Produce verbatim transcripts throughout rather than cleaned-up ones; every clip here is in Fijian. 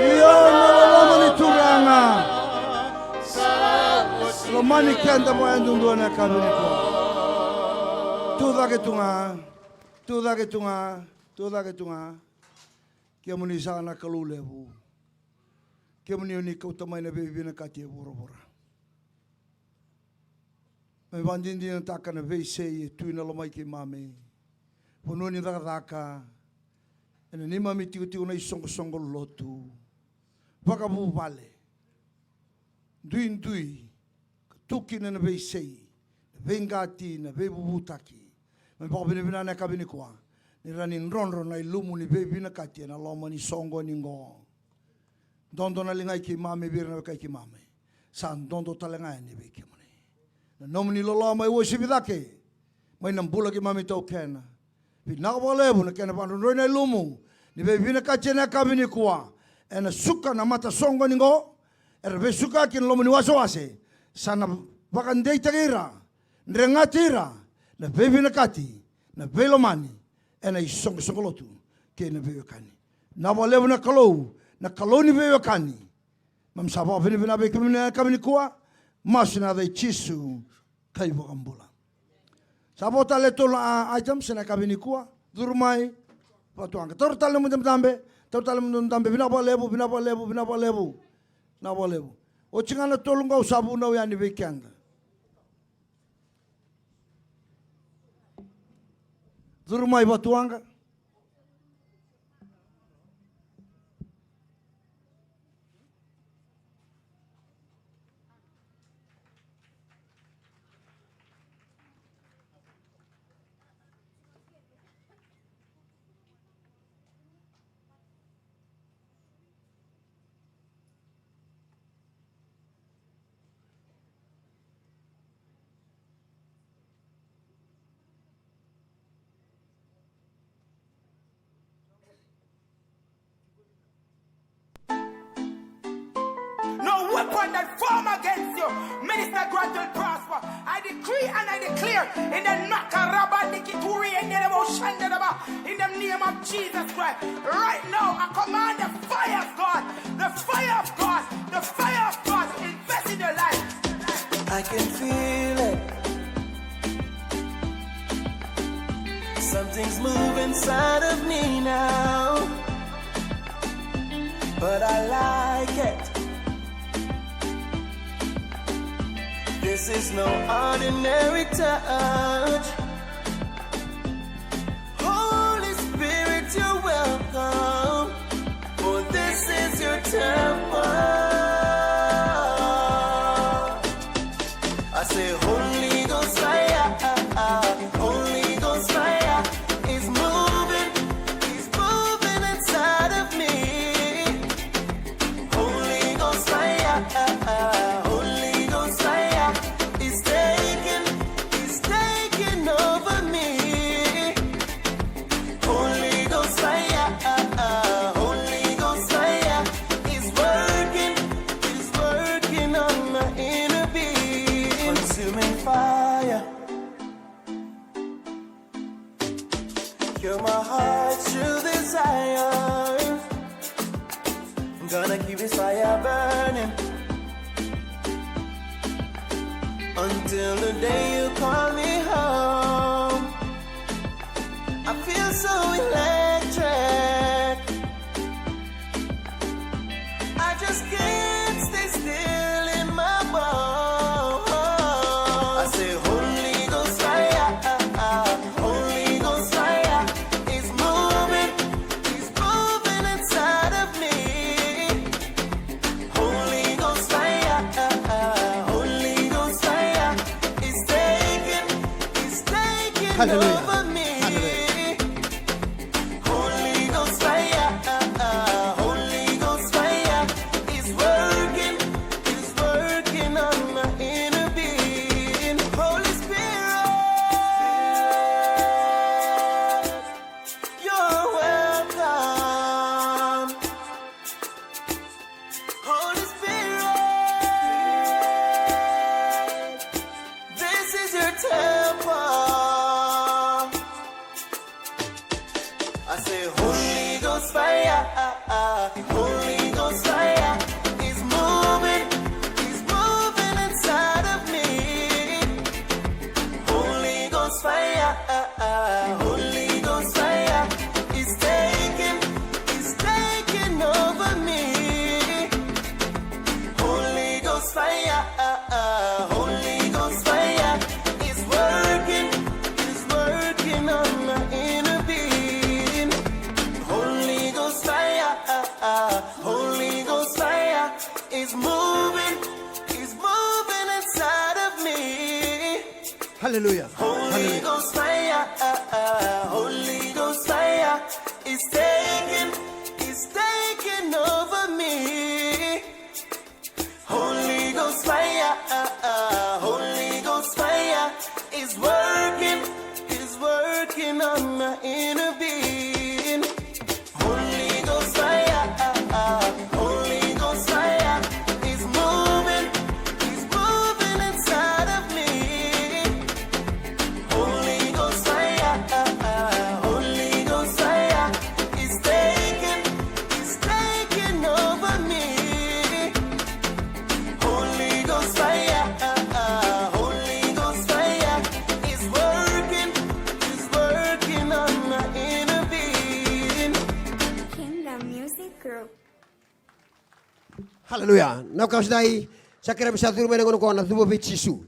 Io, na loloma ni Turaga. Lomani keda vakayadudua na yakavi nikua. Tu cake tu ga. Tu cake tu ga. Tu cake tu ga. Kemuni saka na Kalou levu. Kemuni oni kauta mai na veivinakati e vuravura. Me vakadinadinataka na veisei e tu ena lomai keimami. Vanua ni cakacaka, ena neimami itikotiko na isoqosoqo lotu, vakavuvale, duidui, ka tu kina na veisei, na veiqati, na veivuvutaki. Me vakavinavinaka na yakavi nikua ni rawa ni drodro na ilumu ni veivinakati ena loma ni soqo ni qo. Dodo na ligai keimami vei ira na wekai keimami. Sa dodo tale ga yani vei kemuni. Na nomuni loloma e uasivi cake mai na bula keimami taukena. Vinaka vakalevu na kena vakadrodroi na ilumu ni veivinakati ena yakavi nikua. Ena suka na matasoqo ni qo, era veisukaki ena loma ni wasewase. Sa na vakadeitaki ira, dregati ira na veivinakati, na veilomani ena isoqosoqo lotu kei na veiwekani. Vinaka vakalevu na Kalou, na Kalou ni veiwekani. Mami sa vakavinavinaka vei kemuni ena yakavi nikua. Masu ena yaca i Jisu, kai vakabula. Sa vo tale e tolu na items ena yakavi nikua. Curu mai Vatuwaqa. Taura tale na nomudou idabedabe. Taura tale na nomudou idabedabe. Vinaka vakalevu, vinaka vakalevu, vinaka vakalevu. Vinaka vakalevu. Oti ga na tolu qo au sa vunau yani vei keda. Curu mai Vatuwaqa. No weapon that form against you, Minister Grant, will prosper. I decree and I declare in the Nakarabandikituri and the Moshandaba, in the name of Jesus Christ. Right now, I command the fire of God, the fire of God, the fire of God, invest in your life. I can feel it. Something's moving inside of me now, but I like it. This is no ordinary touch. Holy Spirit, you're welcome, for this is your temple. I say, Holy Ghost fire, Holy Ghost fire is moving, is moving inside of me. Holy Ghost fire, Holy Ghost fire is taking, is taking over me. Holy Ghost fire, Holy Ghost fire is working, is working on my inner being. Consuming fire, cure my heart's true desire. I'm gonna keep this fire burning until the day you call me home. I feel so electric. I just can't stay still in my bones. I say, Holy Ghost fire, Holy Ghost fire is moving, is moving inside of me. Holy Ghost fire, Holy Ghost fire is taking, is taking over me. Holy Ghost fire, Holy Ghost fire is working, is working on my inner being. Holy Spirit, you're welcome. Holy Spirit, this is Moving, he's moving inside of me. Hallelujah. Holy Hallelujah. Ghost fire, Holy Ghost fire is taking, is taking over me. Holy Ghost fire, Holy Ghost fire is working, is working on my inner being. Holy Ghost fire, Holy Ghost fire is moving, is moving inside of me. Holy Ghost fire, Holy Ghost fire is taking, is taking over me. Holy Ghost fire, Holy Ghost fire is working, is working on my inner being. Kingdom Music Group. Haleluya. Na wekaqu, sa kerea me sa curu mai na gauna qo na cuva vei Jisu.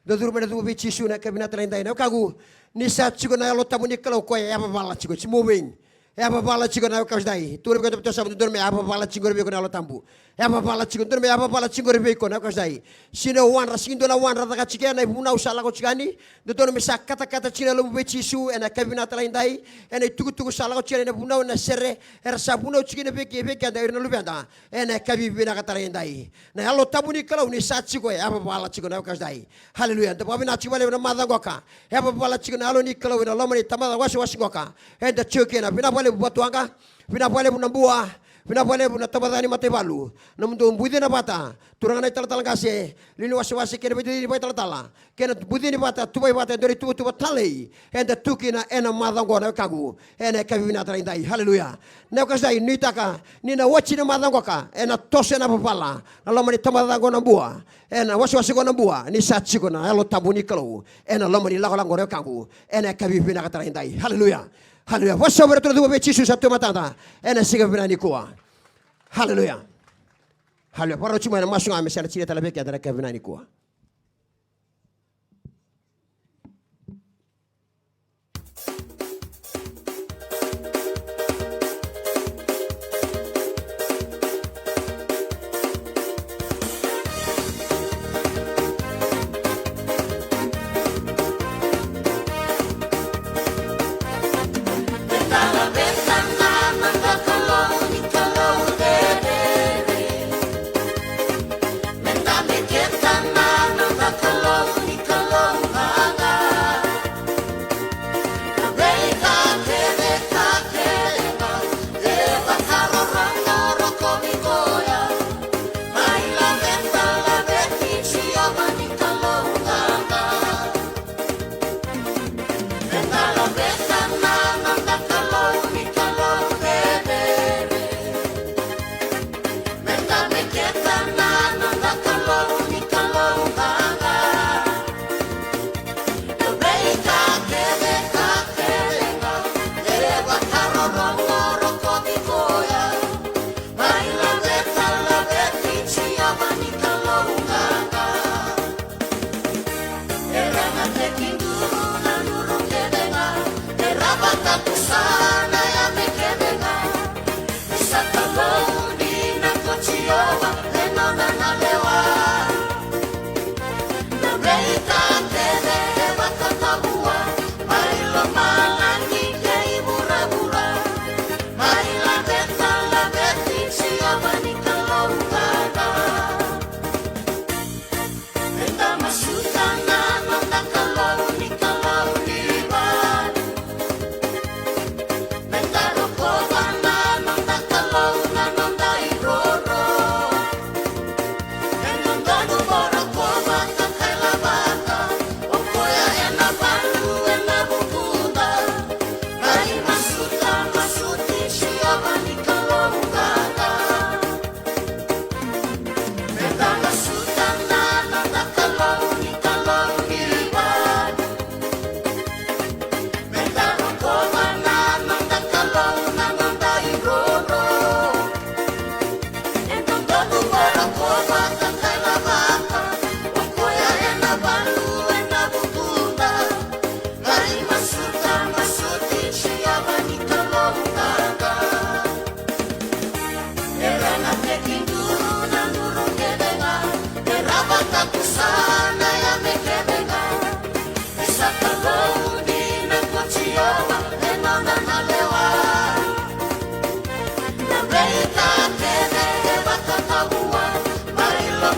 Da curu mai na cuva vei Jisu na yakavi vinaka tale edai. Na wekaqu, ni sa tiko na Yalo Tabu ni Kalou, koya e yavavala tiko, it's moving. E yavavala tiko na wekaqu, sa dai. Tukuna vei koya na Tamada Vakalomalagi, dodonu me yavavala tiko qori vei iko na Yalo Tabu. E yavavala tiko, dodonu me yavavala tiko qori vei iko na wekaqu, sa dai. Sega ni o wadra, sega ni dua na wadra caka tiko ena ivunau sa lako tiko yani. Dodonu me sa katakata tiko na yalomu vei Jisu ena yakavi vinaka tale edai. Ena itukutuku sa lako tiko yani, ena vunau, ena sere era sa vunau tiko kina vei, vei keda o ira na luveda. Ena yakavi vinaka tale edai, na Yalo Tabu ni Kalou ni sa tiko, e yavavala tiko na wekaqu, sa dai. Haleluya. Da vakavinavinaka tiko vakalevu ena macawa qoka. E yavavala tiko na Yalo ni Kalou ena loma ni tabana wasewase qoka. Eda tiko kina. Vinaka vakalevu Vatuwaqa. Vinaka vakalevu Nabua. Vinaka vakalevu na tabacakacaka ni mataivalu. Nomudou bucina vata, turaga na italatala qase, lewe ni wasewase kei na veitacini vakaitalatala, kei na bucini vata, tuvai vata e dua na ituvatuva talei eda tu kina ena macawa qo na wekaqu, ena yakavi vinaka tale edai. Haleluya. Na wekaqu, sa dai, nuitaka ni na oti na macawa qoka, ena toso ena vavala na loma ni tabacakacaka qo Nabua, ena wasewase qo Nabua, ni sa tiko na Yalo Tabu ni Kalou ena loma ni lakolako qo na wekaqu, ena yakavi vinaka tale edai. Haleluya. Haleluya. Vakasauri iratou na cuva vei Jisu sa tu e matada ena siga vinaka nikua. Haleluya. Haleluya. Vakarau tiko mai, na masu ga me sa na tini tale vei keda ena yakavi vinaka nikua.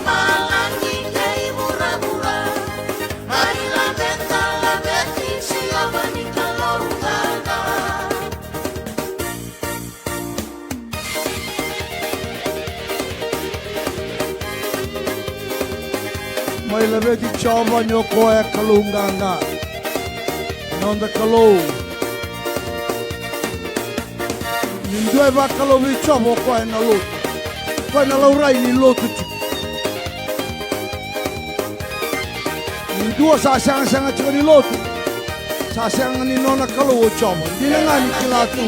Malagi kei vuravura, mai laveta, laveti Jiova ni Kalou qaqa. Mai laveti Jiova ni o koya e Kalou qaqa. Noda Kalou. Ni dua e vakalou vei Jiova o koya ena lotu. O koya ena laurai ni lotu tiko. Ni dua sa segasega tiko ni lotu, sa sega ni nona Kalou o Jiova. Dina ga ni kila tu.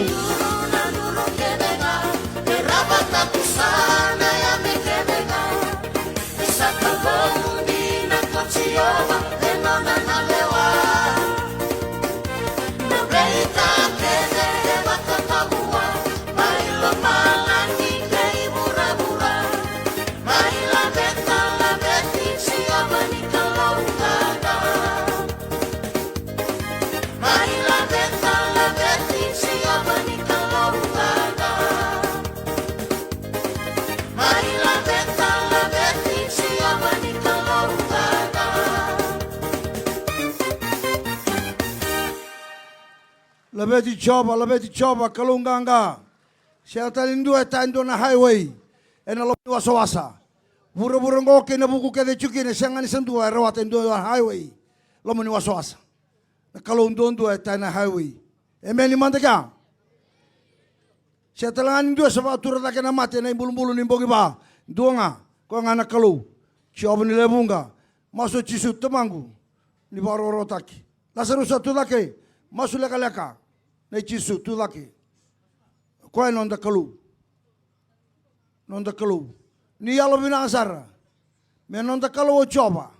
Laveti Jiova, laveti Jiova, Kalou qaqa. Sega tale ni dua e ta e dua na highway ena loma ni wasawasa. Vuravura oqo kei na vuku kece e tiko kina, e sega ni sa dua e rawata e dua na highway. Loma ni wasawasa. Na Kalou duadua e ta ena highway. Emeni mada kea. Sega tale ga ni dua sa vakatura cake na mate ena ibulubulu ni bogi va. Dua ga, koya ga na Kalou. Jiova ni lewe vuqa. Masu o Jisu, Tamaqu, ni vakarokorokotaki. Lasarusa, tu cake. Masu lekaleka. Nei Jisu, tu cake. Koya e noda Kalou. Noda Kalou. Ni yalovinaka sara. Me noda Kalou o Jiova.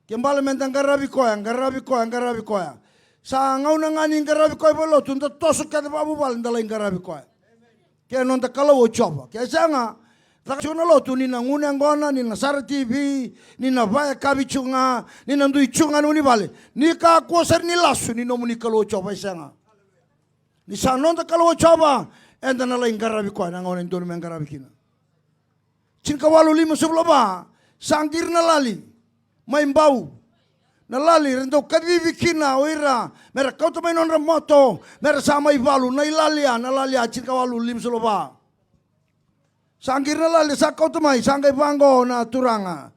Ke bale meda qaravi koya, qaravi koya, qaravi koya. Sa gauna ga ni qaravi koya vakalotu, da toso kece vakavuvale, da lai qaravi koya. Ke noda Kalou o Jiova. Ke sega, caka tiko na lotu, ni na gunu yaqona, ni na sara T V, ni na vakayakavi tiko ga, ni na dui tiko ga ena vale. Ni kakua sara ni lasu ni nomuni Kalou o Jiova, e sega. Ni sa noda Kalou o Jiova, eda na lai qaravi koya na gauna e dodonu me qaravi kina. Tinikawalu limasagavulu ka va, sa qiri na lali mai Bau. Na lali era dau kacivi kina o ira, mera kauta mai nodra moto, mera sa mai valu, na ilali ya, na lali ya, tinikawalu limasagavulu ka va. Sa qiri na lali, sa kauta mai, sa qai vaqo na turaga.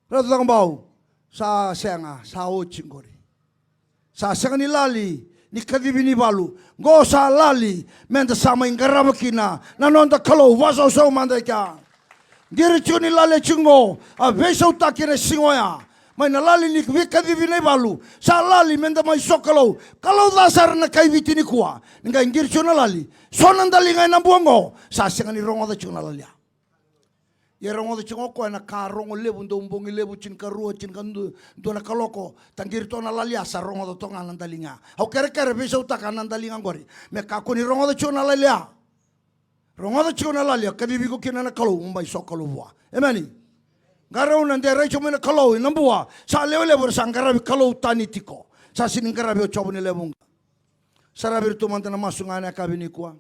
Ratu Cakobau, sa sega, sa oti qori. Sa sega ni lali ni kacivi ni valu. Qo sa lali meda sa mai qarava kina na noda Kalou. Vakasausau mada e kea. Qiri tiko ni lali e tiko qo, a veisautaki ena siga oya. Mai na lali ni veikacivi na ivalu. Sa lali meda mai sokalou. Kalou ca sara na kai Viti nikua. Ni qai qiri tiko na lali. So na daliga ena bua qo. Sa sega ni rogoca tiko na lali ya. Ia rogoca tiko ga o koya na ka rogo levu, dau bogi levu, tinikarua, tinikadua, dua na kaloko, taqiri toka na lali ya, sa rogoca toka ga na daliga. Au kerekere veisautaka na daliga qori. Me kakua ni rogoca tiko na lali ya. Rogoca tiko na lali ya, kacivi iko kina na Kalou, mo mai sokalou vua. Emeni. Qarauna de rai tiko mai na Kalou, ena bua, sa lewe levu era sa qaravi kalou tani tiko. Sa sega ni qaravi o Jiova ni lewe vuqa. Saravi iratou mada na masu ga ena yakavi nikua.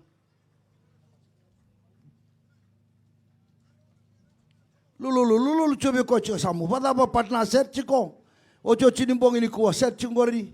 Lululu, lululu tiko vei koya tiko sa mu. Vakacava partner, set tiko. Otioti ni bogi nikua, set tiko qori.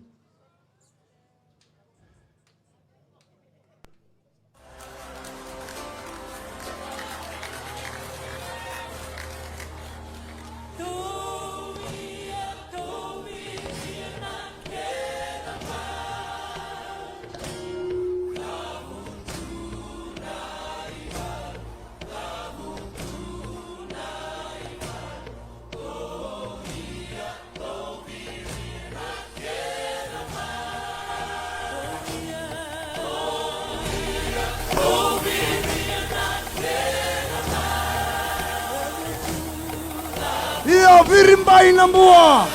Io, viribai na bua.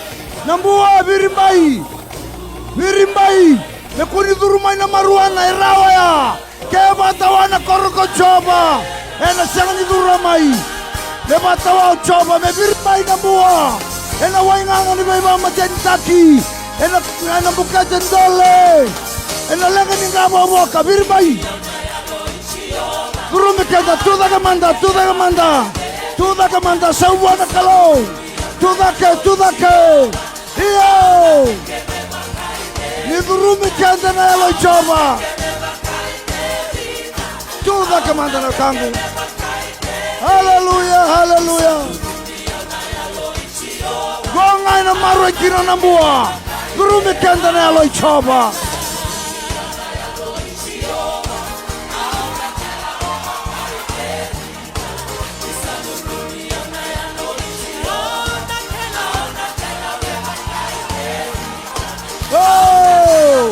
Na bua, viribai. Viribai. Me kua ni curu mai na maruana e rawa ya. Ke vakatawa na koro ko Jiova, ena sega ni curu mai. Me vakatawa o Jiova, me viribai na bua. Ena waigaga ni veivakamatenitaki. Ena, ena bukete dole. Ena leqa ni qavokavoka, viribai. Curumi keda, tucake mada, tucake mada. Tucake mada, sa vua na Kalou. Tucake, tucake. Io. Ni curumi keda na Yalo i Jiova. Tucake mada na wekaqu. Haleluya, haleluya. Qo ga ena maroroi kina na bua. Curumi keda na Yalo i Jiova. Oh!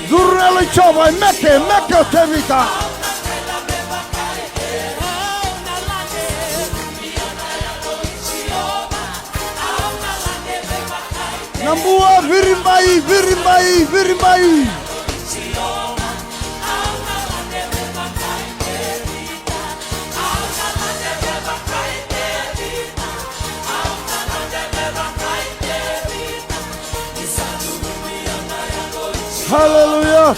Curu na Yalo i Jiova, e meke, meke o Tevita. Na bua, viribai, viribai, viribai. Haleluya.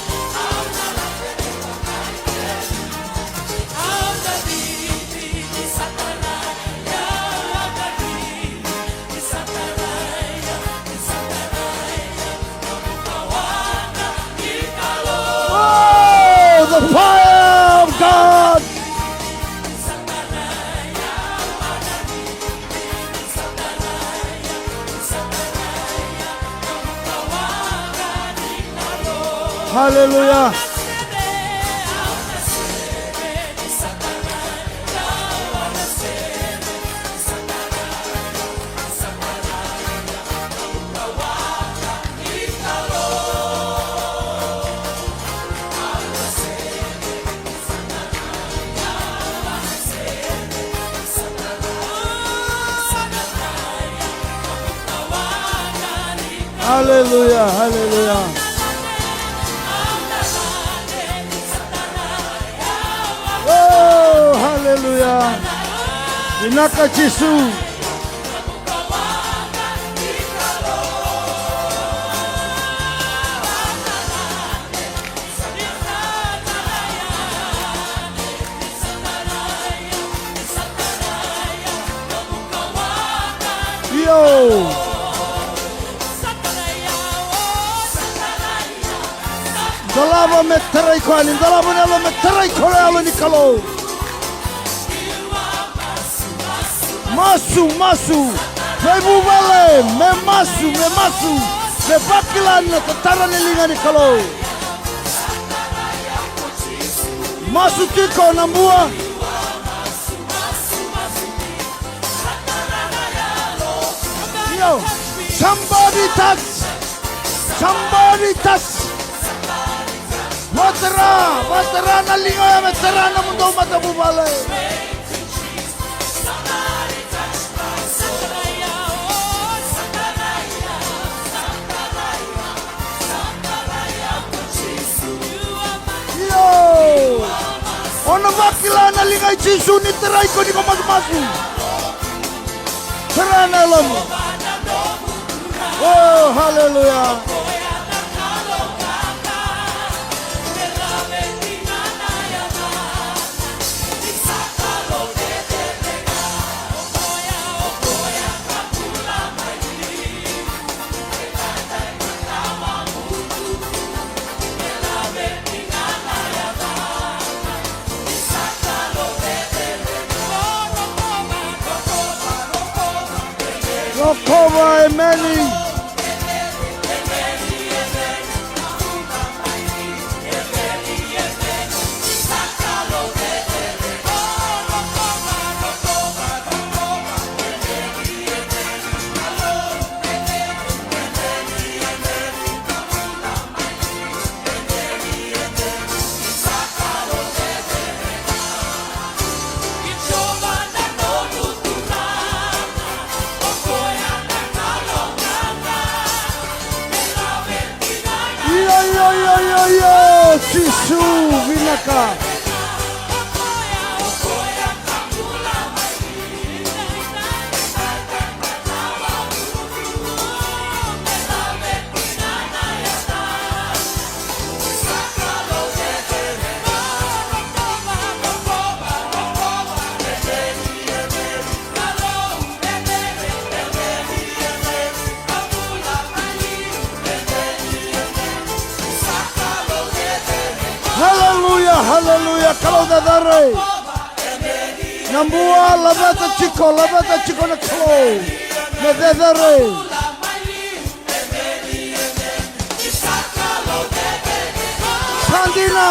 Oh, the fire of God. Haleluya. Haleluya, haleluya. Oh, haleluya. Vinaka Jisu. Io. Dolava me tarai koya, ni dolava na yalo me tarai koya na Yalo ni Kalou. Masu, masu. Veivuvale, me masu, me masu. Me vakila na tatara ni liga ni Kalou. Masu tiko na bua. Io. Somebody touch. Somebody touch. Vatara, vatara na liga oya me tara na nomudou matavuvale. Io. O na vakila na liga i Jisu ni tarai iko ni ko masumasu. Tara na yalomu. Oh, haleluya. Rokova, emeni. Io, io, io, io, io, Jisu vinaka. Haleluya, Kalou cecere. Na bua, laveta tiko, laveta tiko na Kalou. Me cecere. Sa dina.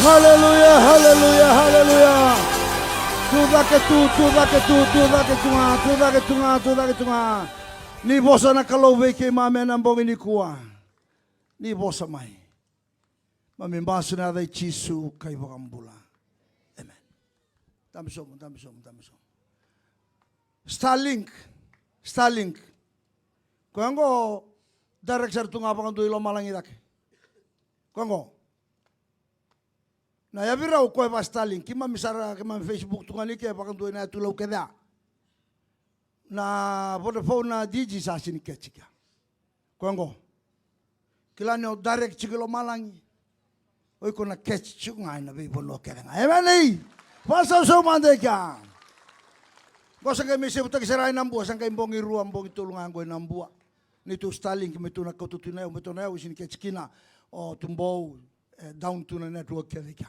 Haleluya, haleluya, haleluya. Tu cake tu, tu cake tu, tu cake tu ga, tu cake tu ga, tu cake tu ga. Ni vosa na Kalou vei keimami ena bogi nikua. Ni vosa mai. Mami basu na yaca i Jisu ka iVakabula. Amen. Dabe sobu, dabe sobu, dabe sobu. Starlink. Starlink. Koya qo direct sara tu ga vakadua i lomalagi cake. Koya qo. Na yavi rau koya va Starlink. Keimami sara, keimami Facebook tu ga ni ke vakadua i na yatu Lau kece ya. Na Vodafone, na Digi sa sini catch kea. Koya qo. Kila ni o direct tiko i lomalagi. O iko na catch tiko ga ena veivanua kece ga. Emeni. Vakasausau mada e kea. Qo sa qai mai sevutaki sara ena bua, sa qai bogi rua, bogi tolu ga qo ena bua. Ni tu Starlink, me tu na kauta tu na yau, me tu na yau, sini catch kina. O Tubou, e down tu na network kece i kea.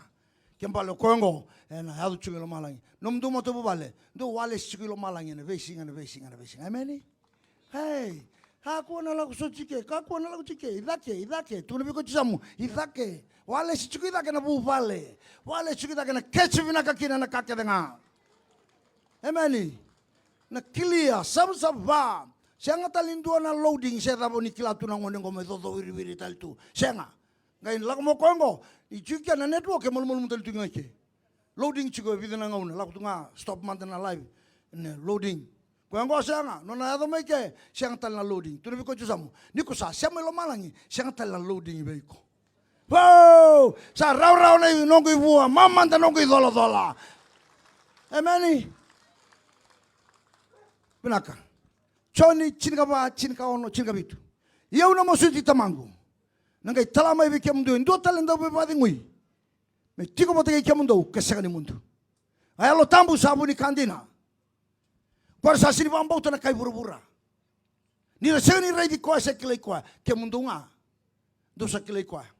Ke bale o koya qo, ena yaco tiko i lomalagi. Nomudou matavuvale, dou wireless tiko i lomalagi ena veisiga, ena veisiga, ena veisiga. Emeni. Hey, kakua na lako soti ke, kakua na lako tiko ke, i cake, i cake. Tukuna vei koya tu yasamu, i cake. Wireless tiko i cake na vuvale. Wireless tiko i cake na catch vinaka kina na ka kece ga. Emeni. Na kilia, savasava. Sega tale ni dua na loading, se cava ni kila tu na gone qo me coco wiriviri tale tu. Sega. Qai lako mai o koya qo, i tiko kea na network e malumalumu tale tu ga i ke. Loading tiko e vica na gauna, lako tu ga, stop mada na live. Ne loading. Koya qo sega, nona yaco mai ke, sega tale na loading. Tukuna vei koya tu yasamu, ni ko sa sema i lomalagi, sega tale na loading vei iko. Wow! Sa rawarawa na noqu ivua, mamada noqu icolacola. Emeni. Vinaka. Joni tinikava, tinikaono, tinikavitu. Ia au na masuti Tamaqu, na qai tala mai vei kemudou e dua tale na dauveivakacegui, me tiko vata kei kemudou ka sega ni mudu. A Yalo Tabu sa vu ni ka dina. Ko ira sa sega ni vakabauta na kai vuravura. Ni ra sega ni raici koya se kilai koya, kemudou ga dou sa kilai koya.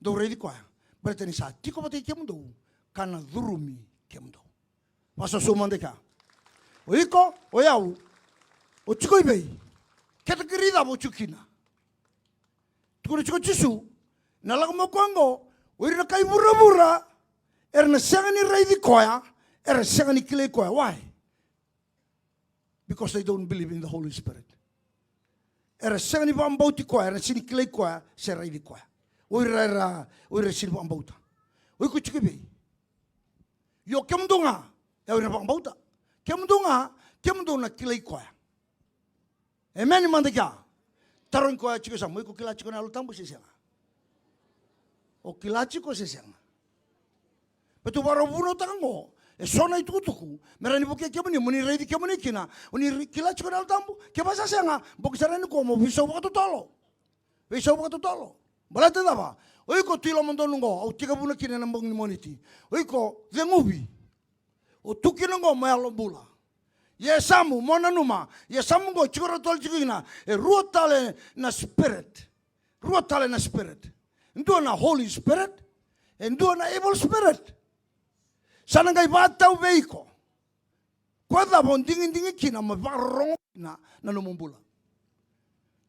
Dou raici koya. Baleta ni sa tiko vata kei kemudou ka na curumi kemudou. Vakasausau mada i kea. O iko, o yau, o tiko i vei? Category cava o tiko kina? Tukuna tiko o Jisu, na lako mai o koya oqo, o ira na kai vuravura era na sega ni raici koya, era sega ni kilai koya. Why? Because they don't believe in the Holy Spirit. Era sega ni vakabauti koya, era sega ni kilai koya se raici koya. O ira era, o ira sega ni vakabauta. O iko tiko i vei? Io, kemudou ga, e, o ira na vakabauta. Kemudou ga, kemudou na kilai koya. Emeni mada i kea. Tarogi koya tiko yasamu, o iko kila tiko na Yalo Tabu se sega? O kila tiko se sega? Baleta au vakarau vunautaka oqo eso na itukutuku me rawa ni vukei kemuni, mo ni raici kemuni kina, o ni ri-, kila tiko na Yalo Tabu. Kevaka sa sega, boki sara yani nikua mo veisau vakatotolo. Veisau vakatotolo. Baleta cava? O iko tu i lomadonu oqo, au tekivuna kina ena bogi ni Moniti. O iko ceguvi. O tu kina oqo mo yalo bula. Ia yasamu, mo nanuma, ia yasamu oqo tiko ratou tale tiko kina e rua tale na spirit. Rua tale na spirit. Dua na Holy Spirit, e dua na evil spirit. Sa na qai vakatau vei iko. Koya cava o digidigi kina mo vakarorogo kina na nomu bula.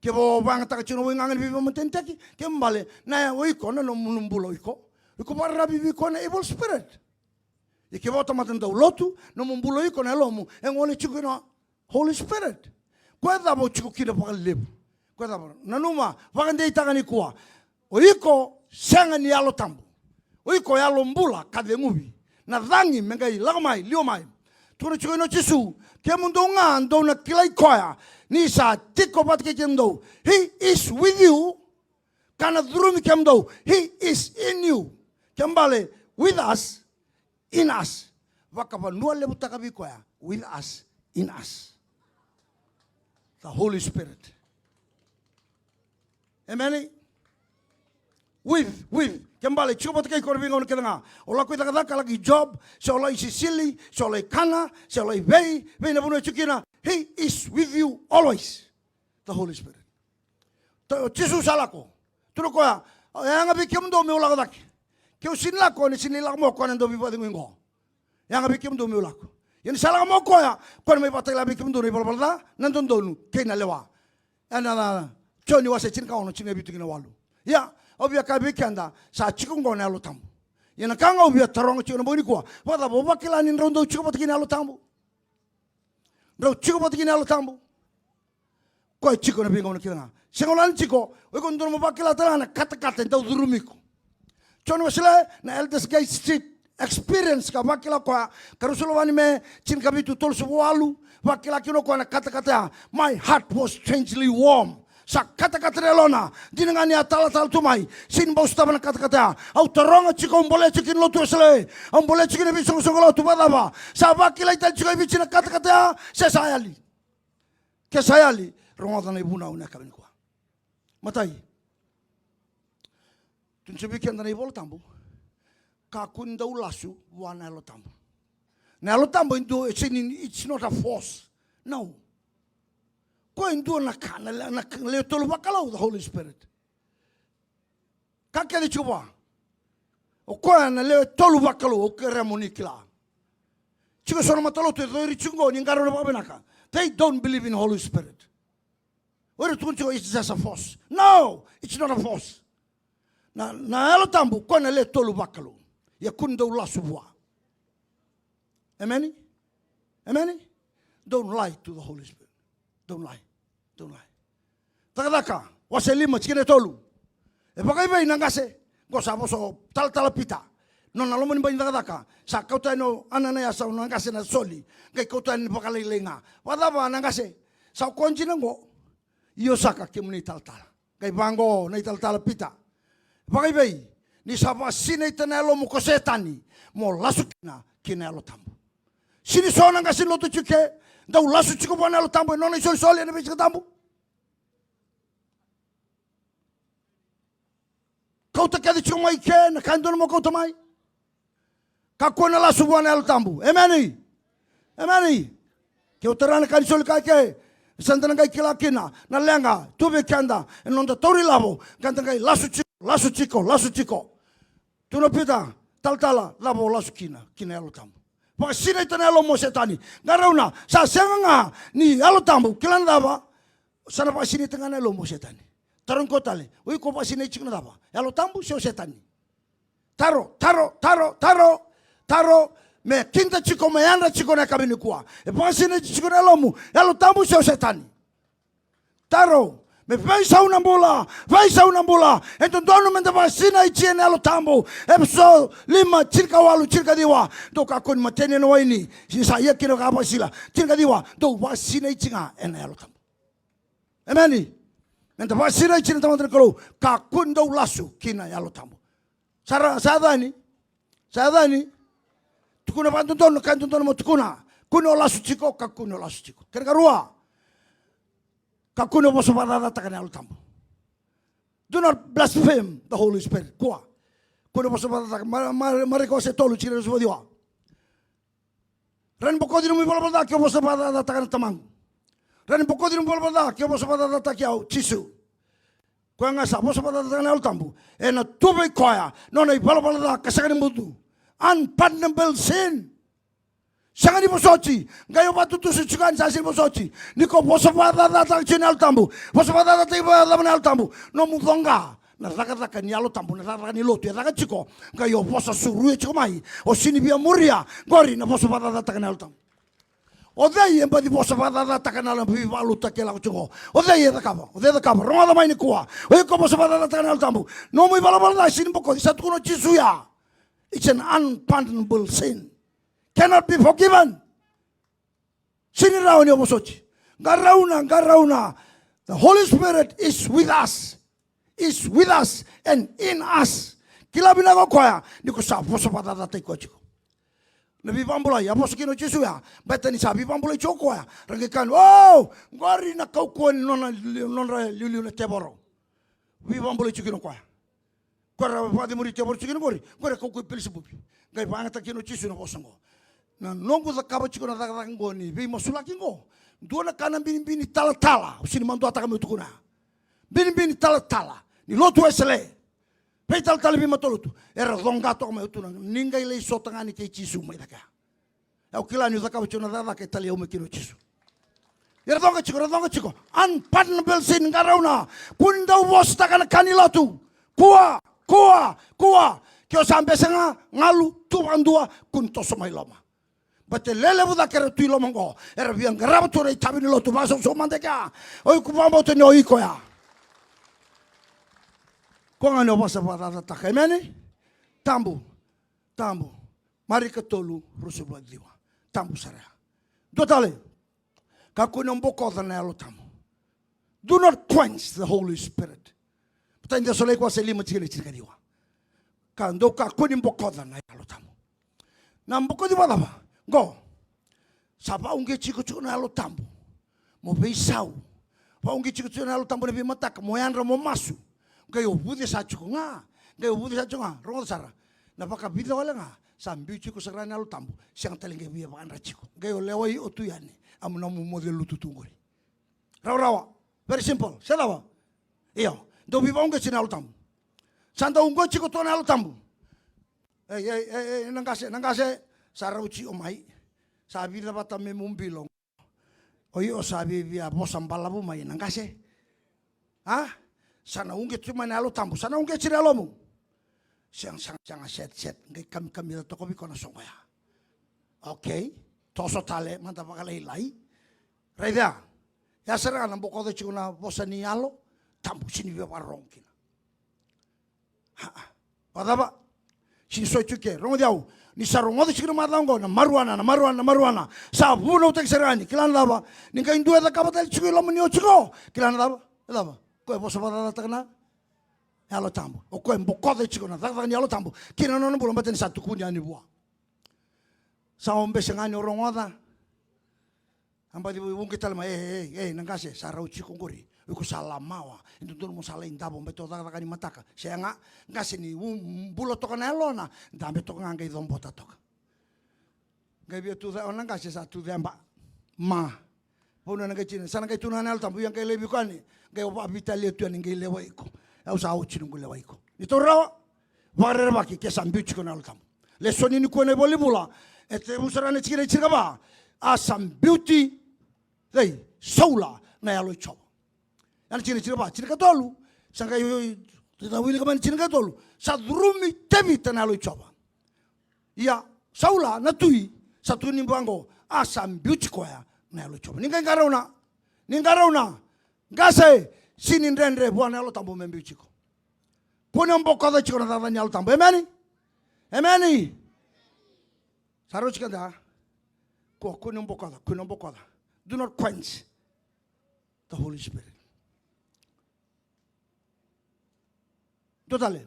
Kevaka o vakayagataka tiko na waigaga ni veivakamatenitaki, kena ibalebale na o iko na nomu, nomu bula o iko, o iko vakararavi vei koya na evil spirit. Ia kevaka o tamata dau lotu, nomu bula o iko na yalomu e gole tiko kina Holy Spirit. Koya cava o tiko kina vakalevu? Koya cava? Nanuma, vakadeitaka nikua. O iko sega ni Yalo Tabu. O iko yalo bula ka ceguvi. Na cagi me qai lako mai, liwa mai. Tukuna tiko kina o Jisu, kemudou ga dou na kilai koya, ni sa tiko vata kei kemudou. He is with you. Ka na curumi kemudou. He is in you. Kena ibalebale, with us, in us. Vakavanua levutaka vei koya, with us, in us. The Holy Spirit. Emeni? With, with. Ke bale, tiko vata kei iko na veigauna kece ga. O lako i cakacaka, lako i job, se o lai sisili, se o lai kana, se o lai vei, vei na vanua e tiko kina. He is with you always. The Holy Spirit. Ta-, o Jisu sa lako. Tukuna o koya, e yaga vei kemudou meu lako cake. Keu sini lako, ni sini lako mai o koya na dauveivakacegui qo. E yaga vei kemudou meu lako. Ia ni sa lako mai o koya, o koya na mai vakatakila vei kemudou na ivalavala ca, na dodonu kei na lewa. Ena Joni wase tinikaono, tinikavitu ki na walu. Ia, au via kaya vei keda, sa tiko qo na Yalo Tabu. Ia na ka ga au via taroga tiko na bogi nikua, vakacava o vakila ni drau dau tiko vata kei na Yalo Tabu? Drau tiko vata kei na Yalo Tabu? Koya e tiko na veigauna kece ga. Sega wale ni tiko, o iko dodonu mo vakila tale ga na katakata e dau curumi iko. John Wesley, na Elders Gate Street Experience ka vakila koya, ka rusu lova ni me, tinikavitu tolusagavulu ka walu, vakila kina o koya na katakata ya. My heart was strangely warm. Sa katakata na yalona, dina ga ni a talatala tu mai, sini bau sotava na katakata ya. Au taroga tiko, au bolea tiko kina lotu Wesley, au bolea tiko kina veisoqosoqo lotu, vakacava? Sa vakilai tale tiko e Viti na katakata ya, se sa yali? Ke sa yali, rogoca na ivunau na yakavi nikua. Matai. Tukuna tiko vei keda na iVola Tabu, kakua ni dau lasu vua na Yalo Tabu. Na Yalo Tabu e dua, it's an, it's not a force. No. Koya e dua na ka, na, na, na lewe tolu vakalou, the Holy Spirit. Ka kece tiko vua. O koya na lewe tolu vakalou, au kerea mo ni kila. Tiko so na matalotu e cori tiko qo, ni qarauna vakavinaka. They don't believe in Holy Spirit. O ira tukuna tiko, it's just a force. No, it's not a force. Na, na Yalo Tabu, koya na lewe tolu vakalou. Ia kua ni dau lasu vua. Emeni? Emeni? Don't lie to the Holy Spirit. Don't lie. Don't lie. Cakacaka, wase lima, tikina e tolu. E vakaivei na qase? Qo sa vosa o talatala Pita. Nona loma ni bai ni cakacaka. Sa kauta yani o Ananaiasa, na qase na soli. Qai kauta yani vakalailai ga. Vakacava na qase? Sa o koya dina qo. Io saka, kemuni talatala. Qai vaqo na italatala Pita. Vakaivei, ni sa vakasinaita na yalomu ko Setani, mo lasu kina ki na Yalo Tabu. Sini so na qase ni lotu tiko ke, dau lasu tiko vua na Yalo Tabu, e nona isolisoli ena veisiga tabu. Kauta kece tiko mai ke, na ka e dodonu mo kauta mai. Kakua na lasu vua na Yalo Tabu. Emeni. Emeni. Ke o tara na ka ni soli ka ke, sa da na qai kila kina na leqa tu vei keda, ena noda tauri lavo, ka da qai lasu tiko, lasu tiko, lasu tiko. Tukuna o Pita, talatala, cava o lasu kina, ki na Yalo Tabu? Vakasinaita na yalomu o Setani. Qarauna, sa sega ga ni Yalo Tabu, kila na cava? Sa na vakasinaita ga na yalomu o Setani. Tarogi koya tale, o iko vakasinaiti tiko na cava? Yalo Tabu se o Setani? Taro, taro, taro, taro, taro, me kida tiko, me yadra tiko na yakavi nikua. E vakasinaiti tiko na yalomu, Yalo Tabu se o Setani? Taro, me veisau na bula, veisau na bula. E dodonu meda vakasinaiti ena Yalo Tabu. Efeso lima, tinikawalu, tinikaciwa. Dou kakua ni mateni ena waini, ni sa ia kina ka vakasila. Tinikaciwa, dou vakasinaiti ga ena Yalo Tabu. Emeni. Meda vakasinaiti na tamata ni Kalou, kakua ni dau lasu ki na Yalo Tabu. Sa ra, sa yaco yani. Sa yaco yani. Tukuna vakadodonu na ka e dodonu mo tukuna. Kua ni o lasu tiko, kakua ni o lasu tiko. Kena karua. Kakua ni o vosa vakacacataka na Yalo Tabu. Do not blaspheme the Holy Spirit. Kua. Kua ni o vosa vakacacataka. Ma-, ma-, Marika wase tolu, tikina e ruasagavulu ka ciwa. Rawa ni bokoci nomu ivalavala ca ke o vosa vakacacataka na Tamaqu. Rawa ni bokoci nomu ivalavala ca ke o vosa vakacacataki au, Jisu. Koya ga sa vosa vakacacataka na Yalo Tabu, ena tu vei koya nona ivalavala ca ka sega ni mudu. Unpardonable sin. Sega ni vosoti. Qai o vakatutusa tiko yani, sa sega ni vosoti. Ni ko vosa vakacacataka tiko na Yalo Tabu, vosa vakacacataki vakacava na Yalo Tabu? Nomu coqa. Na cakacaka ni Yalo Tabu, na cakacaka ni lotu e caka tiko, qai o vosa suruya tiko mai, o sini via muria qori na vosa vakacacataka na Yalo Tabu. O cei e baci vosa vakacacataka na Yalo Tabu? Veivakalotutaki e lako tiko. O cei e cakava? O cei e cakava? Rogoca mai nikua. O iko vosa vakacacataka na Yalo Tabu, nomu ivalavala ca e sini bokoci, sa tukuna o Jisu ya. It's an unpardonable sin. Cannot be forgiven. Sini rawa ni o vosoti. Qarauna, qarauna. The Holy Spirit is with us. Is with us and in us. Kila vinaka o koya ni ko sa vosa vakacacataki koya tiko. Na veivakabulai a vosa kina o Jisu ya, baleta ni sa veivakabulai tiko o koya. Ra qai kaya, o, qori na kaukauwa ni nona, nodra iliuliu na tevoro. Veivakabulai tiko kina o koya. Ko era vakacemuri tevoro tiko kina qori, qori e kaukauwa i Pelisepupi. Qai vakayagataka kina o Jisu na vosa oqo. Na noqu cakava tiko na cakacaka oqo ni veimasulaki oqo, dua na ka na binibini talatala, au sega ni maduataka meu tukuna. Binibini talatala ni lotu Wesele, veitalatala ni veimatalotu, era coqa toka mai, o tu na, ni qai lai sota ga ni kei Jisu mai cake. Au kila niu cakava tiko na cakacaka e talai au mai kina o Jisu. Era coqa tiko, era coqa tiko. Unpardonable sin, qarauna. Kua ni dau vosataka na ka ni lotu. Kua, kua, kua. Ke o sa bese ga, galu, tu vakadua, kua ni toso mai loma. Baleta e lelevu cake era tu i loma oqo, era via qarava tu na itavi ni lotu, vakasausau mada e kea. O iko vakabauta ni o iko ya. Koya ga ni o vosa vakacacataka. Emeni? Tabu, tabu. Marika tolu, ruasagavulu ka ciwa. Tabu sara ya. Dua tale. Kakua ni o bokoca na Yalo Tabu. Do not quench the Holy Spirit. Matai ni Cesalonaika wase lima, tikina e tinikaciwa. Ka dou kakua ni bokoca na Yalo Tabu. Na bokoci vakacava? Qo. Sa vakauqeti iko tiko na Yalo Tabu mo veisau. Vakauqeti iko tiko na Yalo Tabu ena veimataka mo yadra mo masu. Qai o vucesa tiko ga. Qai o vucesa tiko ga. Rogoca sara. Na vakavica wale ga sa biuti iko sara na Yalo Tabu, sega tale qai via vakadra tiko. Qai o lewai o tu yani. Ena nomu moce lutu tu qori. Rawarawa. Very simple. Se cava? Io. Dau veivakauqeti na Yalo Tabu. Sa dau uqeti iko tu na Yalo Tabu. Ei, ei, ei, ei, na qase, na qase. Sa rauti o mai. Sa vica vata me mu bilo. O io sa via, via vosa balavu mai na qase. A? Sa na uqeti mai na Yalo Tabu, sa na uqeti na yalomu. Sega, sega, sega, set, set. Qai kamikamica toka vei iko na soqo ya. Okay. Toso tale, mada vakalailai. Raica. Ya sara ga na bokoca tiko na vosa ni Yalo Tabu, sega ni via vakarorogo kina. Aa. Vakacava? Sega ni soti tu ke. Rogoci au. Ni sa rogoca tiko na macawa oqo, na maruana, na maruana, na maruana. Sa vunautaki sara yani. Kila na cava? Ni qai dua e cakava tale tiko i loma ni oti qo. Kila na cava? E cava? Koya e vosa vakacacataka na Yalo Tabu. O koya e bokoca tiko na cakacaka ni Yalo Tabu kina nona bula, baleta ni sa tukuni yani vua. Sa o bese ga ni o rogoca. A baci vuqe tale mai, ei, ei, ei, na qase, sa rauti iko qori. O iko sa lamawa. E dodonu mo sa lai davo, baleta o cakacaka ni mataka. Sega, qase ni u-, bula toka na yalona, dabe toka ga qai cobota toka. Qai via tu ce-, o na qase sa tu ceba. Ma. Vanua na qai tini, sa na qai tu na Yalo Tabu, ia qai laivi iko yani, qai o vakavitalia tu yani, qai lewai iko. Au sa oti noqu lewai iko. Ni taura rawa, vakarerevaki, ke sa biuti iko na Yalo Tabu. Lesoni nikua na iVola ni Bula, e tevu sara na tikina e tinikava, a sa biuti, cei, Saula na Yalo i Jiova. Ia na tikina e tinikava, tinikatolu, sa qai, oi, oi, ita wilika mai na tinikatolu, sa curumi Tevita na Yalo i Jiova. Ia, Saula na tui, sa tukuni vaqo, a sa biuti koya na Yalo i Jiova. Ni qai qarauna, ni qarauna, qase, sega ni dredre vua na Yalo Tabu me biuti iko. Kua ni o bokoca tiko na cakacaka ni Yalo Tabu. Emeni? Emeni? Sa rauti keda. Kua, kua ni o bokoca, kua ni o bokoca. Do not quench the Holy Spirit. Dua tale.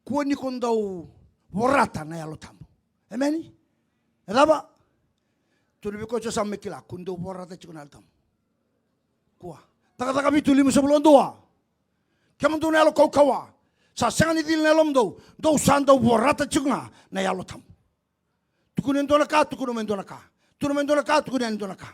Kua ni ko dau vorata na Yalo Tabu. Emeni? E cava? Tukuna vei koya sa me kila, ko dau vorata tiko na Yalo Tabu. Kua. Cakacaka vitu, limasagavulu ka dua. Kemudou na yalo kaukauwa. Sa sega ni cili na yalomudou. Dou sa dau vorata tiko ga na Yalo Tabu. Tukuna e dua na ka, tukuna mai e dua na ka. Tukuna mai e dua na ka, tukuna yani e dua na ka.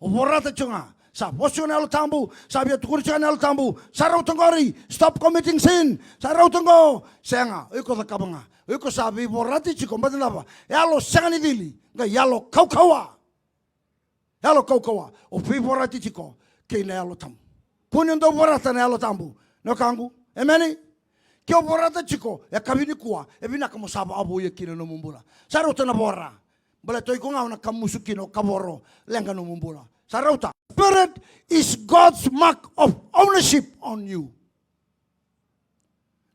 O vorata tiko ga. Sa vosa tiko na Yalo Tabu, sa via tukuna tiko na Yalo Tabu. Sa rauta qori, stop committing sin. Sa rauta qo. Sega, o iko cakava ga. O iko sa veivorati tiko, baleta na cava? Yalo sega ni cili, qai yalo kaukauwa. Yalo kaukauwa, o veivorati tiko kei na Yalo Tabu. Kua ni o dau vorata na Yalo Tabu, na wekaqu. Emeni? Ke o vorata tiko, yakavi nikua, e vinaka mo sa vakavoui kina nomu bula. Sa rauta na vora. Baleta o iko ga o na kamusu kina, o kavoro, leqa nomu bula. Sa rauta. Spirit is God's mark of ownership on you.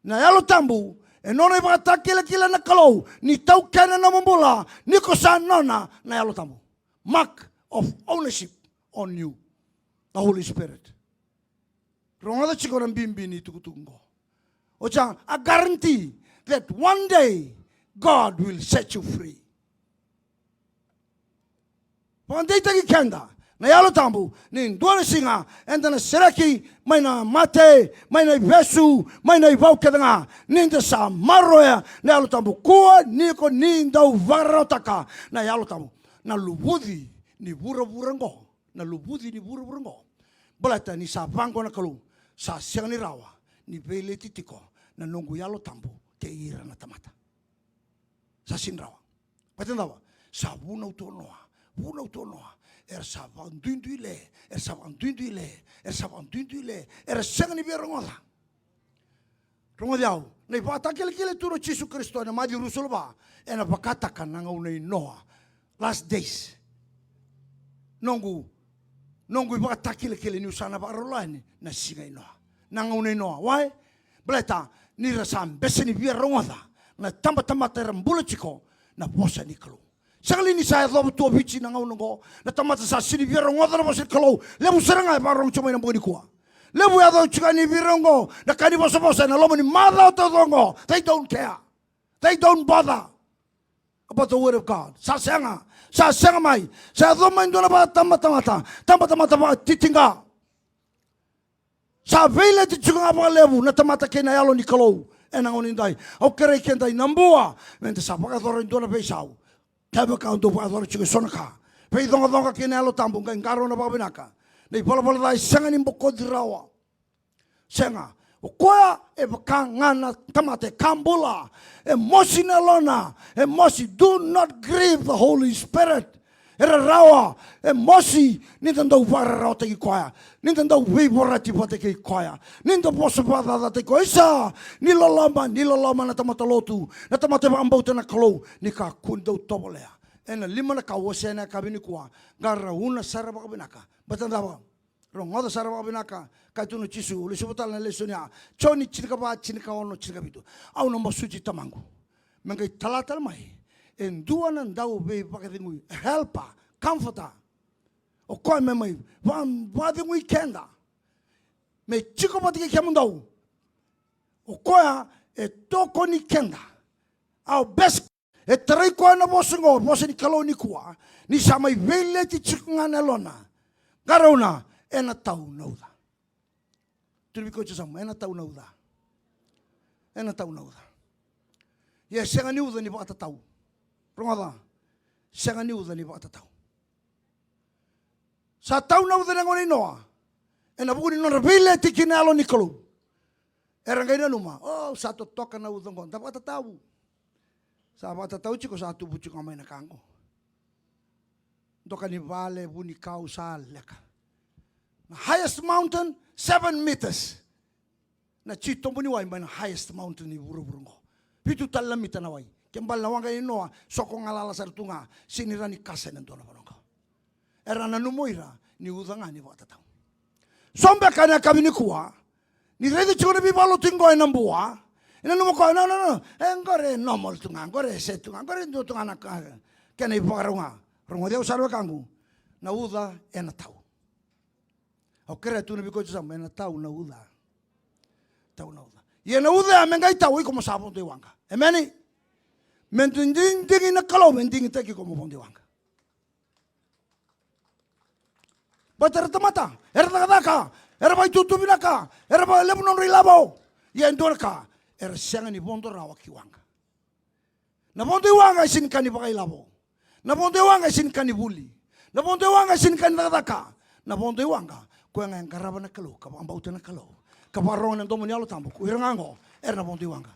Na Yalo Tabu e nona ivakatakilakila na Kalou ni taukena na nomu bula, ni ko sa nona na Yalo Tabu. Mark of ownership on you, the Holy Spirit. Rogoca tiko na bibi ni tukutuku qo. Oca, a guarantee that one day God will set you free. Vakadeitaki keda Na Yalo Tabu, ni dua na siga eda na sereki mai na mate, mai na ivesu, mai na ivau kece ga. Ni da sa maroroya na Yalo Tabu, kua ni ko ni dau vakararawataka na Yalo Tabu. Na luvuci ni vuravura oqo, na luvuci ni vuravura oqo. Baleta ni sa vaqo na Kalou, sa sega ni rawa ni veileti tiko na noqu Yalo Tabu kei ira na tamata. Sa sega ni rawa. Baleta na cava? Sa vunau tu o Noa, vunau tu o Noa. Era sa vakaduiduile, era sa vakaduiduile, era sa vakaduiduile. Era sega ni via rogoca. Rogoci au, na ivakatakilakila e tukuna o Jisu Karisito ena Maciu ruasagavulu ka va, ena vakataka na gauna i Noa. Last days. Noqu, noqu ivakatakilakila niu sa na vakarau lako yani, na siga i Noa, na gauna i Noa. Why? Baleta ni ra sa bese ni via rogoca na tabatamata era bula tiko na vosa ni Kalou. Sega li ni sa yacova tu o Viti na gauna oqo, na tamata sa sega ni via rogoca na vosa ni Kalou? Levu sara ga e vakarorogo tiko mai na bogi nikua. Levu e yaco tiko yani vei ira oqo na ka ni vosavosa ena loma ni macawa taucoko oqo. They don't care. They don't bother about the word of God. Sa sega, sa sega mai. Sa yaco mai dua na vakatabatamata, tabatamata vakatitiqa. Sa veileti tiko ga vakalevu na tamata kei na Yalo ni Kalou ena gauna nidai. Au kerei keda i Nabua, meda sa vakayacora e dua na veisau. Kevaka o dau vakayacora tiko e so na ka, veicoqacoqa kei na Yalo Tabu, qai qarauna vakavinaka. Na ivalavala ca e sega ni bokoci rawa. Sega. O koya e vaka ga na tamata e ka bula. E mosi na yalona. E mosi. Do not grieve the Holy Spirit. E rarawa. E mosi ni da dau vakararawataki koya, ni da dau veivorati vata kei koya, ni da vosa vakacacataki koya. Isa, ni loloma, ni loloma na tamata lotu, na tamata e vakabauta na Kalou, ni kakua ni dau tovolea. Ena lima na ka au wasea ena yakavi nikua, qarauna sara vakavinaka. Baleta na cava? Rogoca sara vakavinaka, ka tukuna o Jisu, au lesuva tale na lesoni ya, Joni tinikava, tinikaono, tinikavitu. Au na masuti Tamaqu me qai tala tale mai e dua na dauveivakacegui, helper, comforter. O koya me mai va-, vakacegui keda, me tiko vata kei kemudou. O koya e tokoni keda. Our best. E tarai koya na vosa oqo, vosa ni Kalou nikua, ni sa mai veileti tiko ga na yalona. Qarauna, ena tau na uca. Tukuna vei koya tiko yasamu, ena tau na uca. Ena tau na uca. Ia e sega ni uca ni vakatatau. Rogoca, sega ni uca ni vakatatau. Sa tau na uca ena gauna i Noa, ena vuku ni nodra veileti ki na Yalo ni Kalou. Era qai nanuma, o, sa totoka na uca oqo, da vakatatau. Sa vakatatau tiko, sa tubu tiko ga mai na ka oqo. Doka ni vale, vunikau, sa leka. Na highest mountain, seven meters. Na titobu ni wai mai na highest mountain ni vuravura oqo. Vitu tale na mita na wai. Ke bale na waqa i Noa, soko galala sara tu ga, sega ni rawa ni kasa ena dua na vanua oqo. Era nanuma o ira ni uca ga ni vakatatau. So beka ena yakavi nikua, ni raica tiko na veivakalotutaki oqo e Nabua, e nanuma o koya, no, no, no, e qori e normal tu ga, qori e se tu ga, qori e dua tu ga na ka, kena ivakarau ga. Rogoci au sara wekaqu, na uca ena tau. Au kerea, tukuna vei koya tiko yasamu, ena tau na uca. Tau na uca. Ia na uca ya me qai tau, iko mo sa vodo i waqa. Emeni? Me digidigi na Kalou me digitaki iko mo vodo i waqa. Baleta era tamata, era cakacaka, era vakaitutu vinaka, era vakalevu nodra ilavo. Ia e dua na ka, era sega ni vodo rawa ki waqa. Na vodo i waqa e sega ni ka ni vakailavo. Na vodo i waqa e sega ni ka ni vuli. Na vodo i waqa e sega ni ka ni cakacaka. Na vodo i waqa, koya ga e qarava na Kalou, ka vakabauta na Kalou, ka vakarorogo ena domo ni Yalo Tabu, ko ira ga oqo era na vodo i waqa.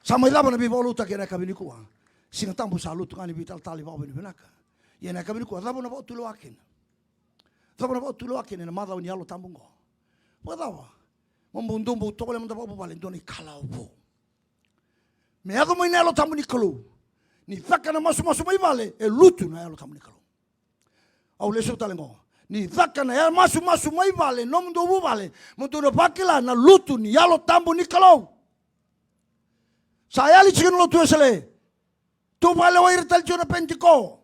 Sa mai cava na veivakalotutaki ena yakavi nikua? Siga Tabu sa lutu ga ni veitalatala, ni vakavinavinaka. Ia ena yakavi nikua, cava na vakatulewa kina? Cava na vakatulewa kina ena macawa ni Yalo Tabu oqo? Vakacava? Mo bau dau bau tovolea mada vakavuvale e dua na ikalawa vou. Me yaco mai na Yalo Tabu ni Kalou. Ni caka na masumasu mai vale, e lutu na Yalo Tabu ni Kalou. Au lesu tale oqo. Ni caka na ya masumasu mai vale, nomudou vuvale, mo dou na vakila na lutu ni Yalo Tabu ni Kalou. Sa yali tiko na lotu Wesele. Tou vakalewai ira tale tiko na Penitiko.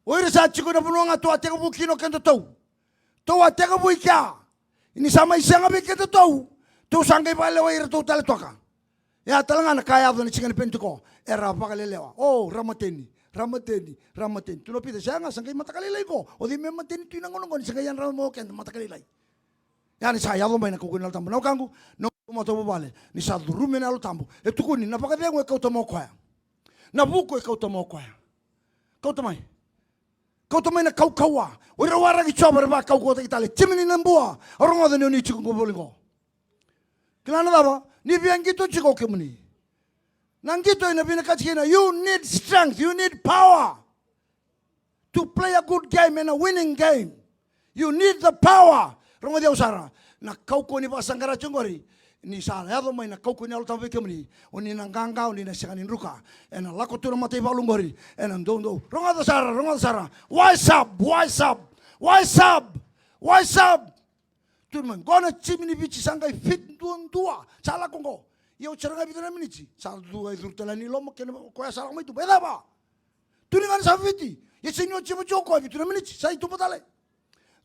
O ira sa tiko ena vanua ga tou a tekivu kina o kedatou. Tou a tekivu i kea. Ni sa mai sega vei kedatou, tou sa qai vakalewai iratou tale toka. Ia tale ga na ka yaco ena siga ni Penitiko, era vakalelewa. O, ra mateni, Ramateni, ramateni. Tukuna o Pita, sega, sa qai mataka lailai qo. O cei me mateni tu ena gauna qo ni sa qai yadrava mai o keda mataka lailai? Ia ni sa yaco mai na kaukauwa ni Yalo Tabu, na wekaqu, na noqu matavuvale, ni sa curumi na Yalo Tabu, e tukuni na vakacegu e kauta mai o koya. Na vuku e kauta mai o koya. Kauta mai. Kauta mai na kaukauwa. O ira waraki Jiova era vakaukauwataki tale. Timi ni Nabua, au rogoca ni o ni tiko qo voli qo. Kila na cava? Ni via qito tiko o kemuni. Na qito ena vinakati kina, you need strength, you need power to play a good game and a winning game. You need the power. Rogoci au sara. Na kaukauwa ni vakasaqara tiko qori, ni sa yaco mai na kaukauwa ni Yalo Tabu vei kemuni, o ni na qaqa, o ni na sega ni druka. Ena lako tu na mataivalu qori ena doudou. Rogoca sara, rogoca sara. Wise up, wise up, wise up, wise up. Tukuna mai qo na timi ni Viti sa qai fit duadua. Sa lako qo. Ia oti sara ga e vitu na miniti, sa dua e curu tale yani i loma kei na koya sa lako mai tuba. E cava? Tukuni ga ni sa Viti. Ia sega ni oti, oti o koya e vitu na miniti, sa i tuba tale.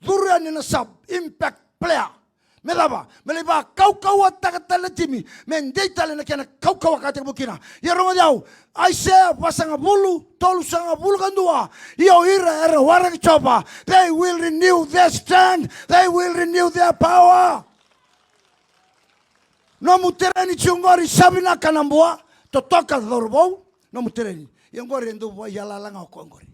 Curu yani na sub, impact player. Me cava? Me lai vakaukauwataka tale na timi me dei tale na kena kaukauwa ka tekivu kina. Ia rogoci au, Aisea vasagavulu, tolusagavulu ka dua. Ia o ira era waraki Jiova, they will renew their strength, they will renew their power. Nomu tereni tiko qori, sa vinaka Nabua, totoka cauravou, nomu tereni. Ia qori e dau vakaiyalayala ga o koya qori.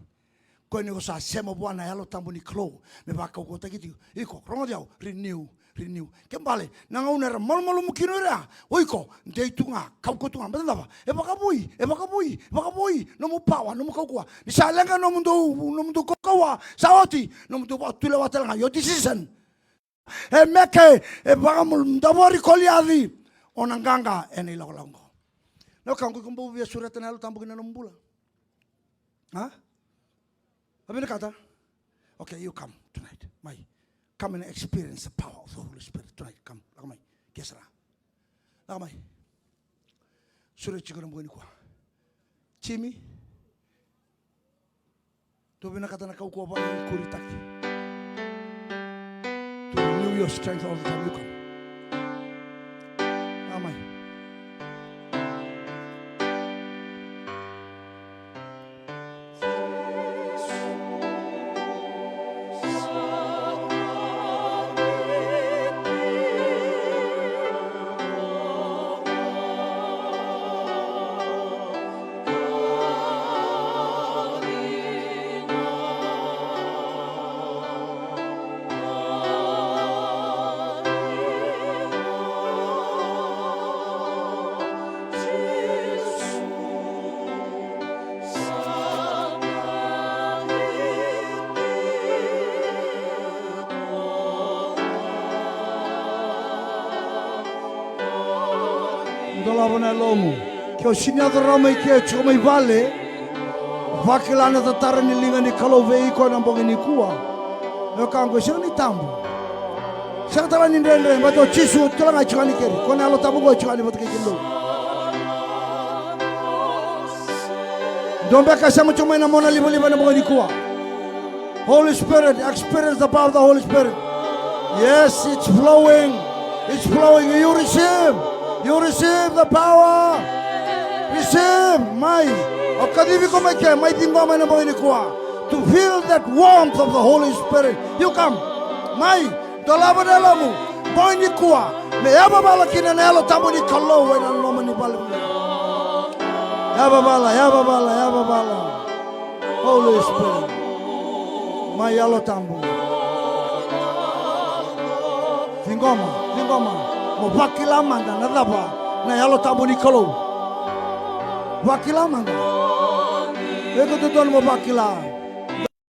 Koya ni ko sa sema vua na Yalo Tabu ni Kalou me vakaukauwataki tiko. Iko, rogoci au, renew, renew. Ke bale, na gauna era malumalumu kina o ira, o iko, dei tu ga, kaukauwa tu ga, baleta na cava? E vakavoui, e vakavoui, e vakavoui nomu power, nomu kaukauwa. Ni sa leqa nomudou, nomudou kaukauwa, sa oti, nomudou vakatulewa tale ga, your decision. E meke, e vakadavori Koliaci, o na qaqa ena ilakolako qo. Na wekaqu, iko bau via sureta na Yalo Tabu ki na nomu bula? A? A vinakata? Okay, you come tonight. Mai. Come and experience the power of the Holy Spirit tonight. Come, lako mai. Ke sara. Lako mai. Sureti iko na bogi nikua. Jimmy. Tou vinakata na kaukauwa vakaikuritaki. To renew your strength all the time you come. Amen. Dolava na yalomu. Ke o sega ni yaco rawa mai ke, tiko mai vale. Vakila na tatara ni liga ni Kalou vei iko ena bogi nikua. Na wekaqu, e sega ni tabu. Sega tale ni dredre, baleta o Jisu tu tale ga e tiko yani keri. Ko na Yalo Tabu qo e tiko yani vata kei kemudou. Dua beka e sema tiko mai na monalivaliva ena bogi nikua. Holy Spirit, experience the power of the Holy Spirit. Yes, it's flowing. It's flowing. You receive. You receive the power. Receive. Mai. Au kacivi iko mai ke, mai ciqoma ena bogi nikua. To feel that warmth of the Holy Spirit. You come. Mai. Dolava na yalomu. Bogi nikua. Me yavavala kina na Yalo Tabu ni Kalou ena loma ni vale. Yavavala, yavavala, yavavala. Holy Spirit. Mai Yalo Tabu. Ciqoma, ciqoma. Mo vakila mada na cava na Yalo Tabu ni Kalou. Vakila mada. Iko dodonu mo vakila.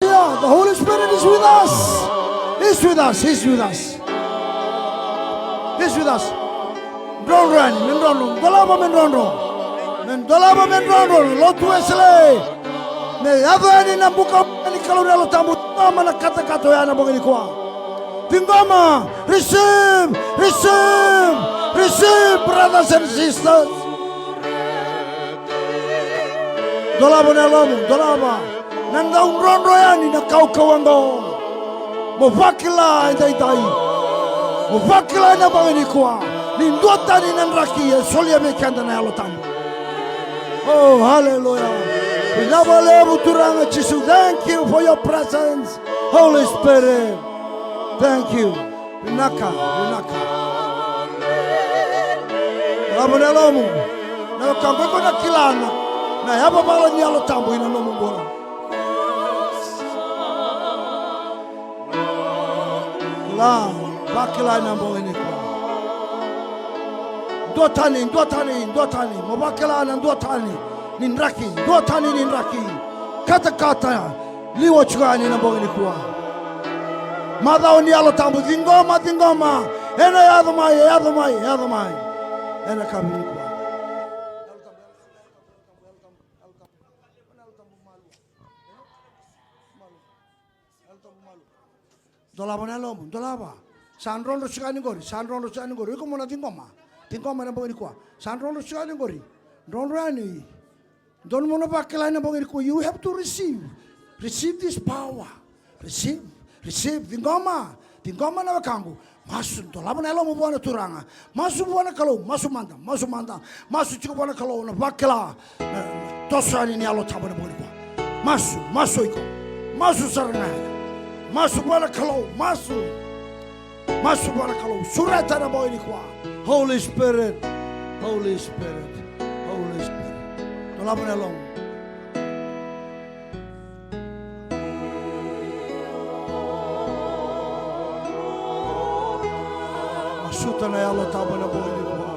Yeah, the Holy Spirit is with us. He's with us. He's with us. He's with us. Drodro yani, me drodro. Dolava me drodro. Me dolava me drodro. Lotu Wesele. Me yaco yani na buka ni Kalou na Yalo Tabu. Tama na katakata oya na bogi nikua. Ciqoma. Receive. Receive. Receive, brothers and sisters. Dolava na yalomu. Dolava. Na dau drodro yani na kaukauwa qo. Mo vakila edaidai. Mo vakila ena bogi nikua ni dua tani na draki e solia vei keda na Yalo Tabu. Oh, hallelujah. Vinaka vakalevu Turaga Jisu. Thank you for your presence, Holy Spirit. Thank you. Vinaka, vinaka. Lava na yalomu. Na ka qo iko na kila na, na yavavala ni Yalo Tabu ina nomu bula. Kila, vakila ena bogi nikua. Duatani, duatani, duatani. Mo vakila na duatani ni draki, duatani ni draki. Katakata, liwa tiko yani ena bogi nikua. Macawa ni Yalo Tabu, ciqoma, ciqoma. Ena yaco mai, yaco mai, yaco mai. Ena yakavi nikua. Dolava na yalomu, dolava. Sa drodro tiko yani qori, sa drodro tiko yani qori. Iko mo na ciqoma. Ciqoma ena bogi nikua. Sa drodro tiko yani qori. Drodro yani. Dodonu mo na vakila ena bogi nikua. You have to receive. Receive this power. Receive. Receive. Ciqoma. Ciqoma na wekaqu. Masu, dolava na yalomu vua na Turaga. Masu vua na Kalou, masu mada, masu mada. Masu tiko vua na Kalou, na vakila, na, na toso yani ni Yalo Tabu ena bogi nikua. Masu, masu iko. Masu sara ga. Masu vua na Kalou, masu. Masu vua na Kalou. Sureta ena bogi nikua. Holy Spirit, Holy Spirit, Holy Spirit. Dolava na yalomu. Masuta na Yalo Tabu ena bogi nikua.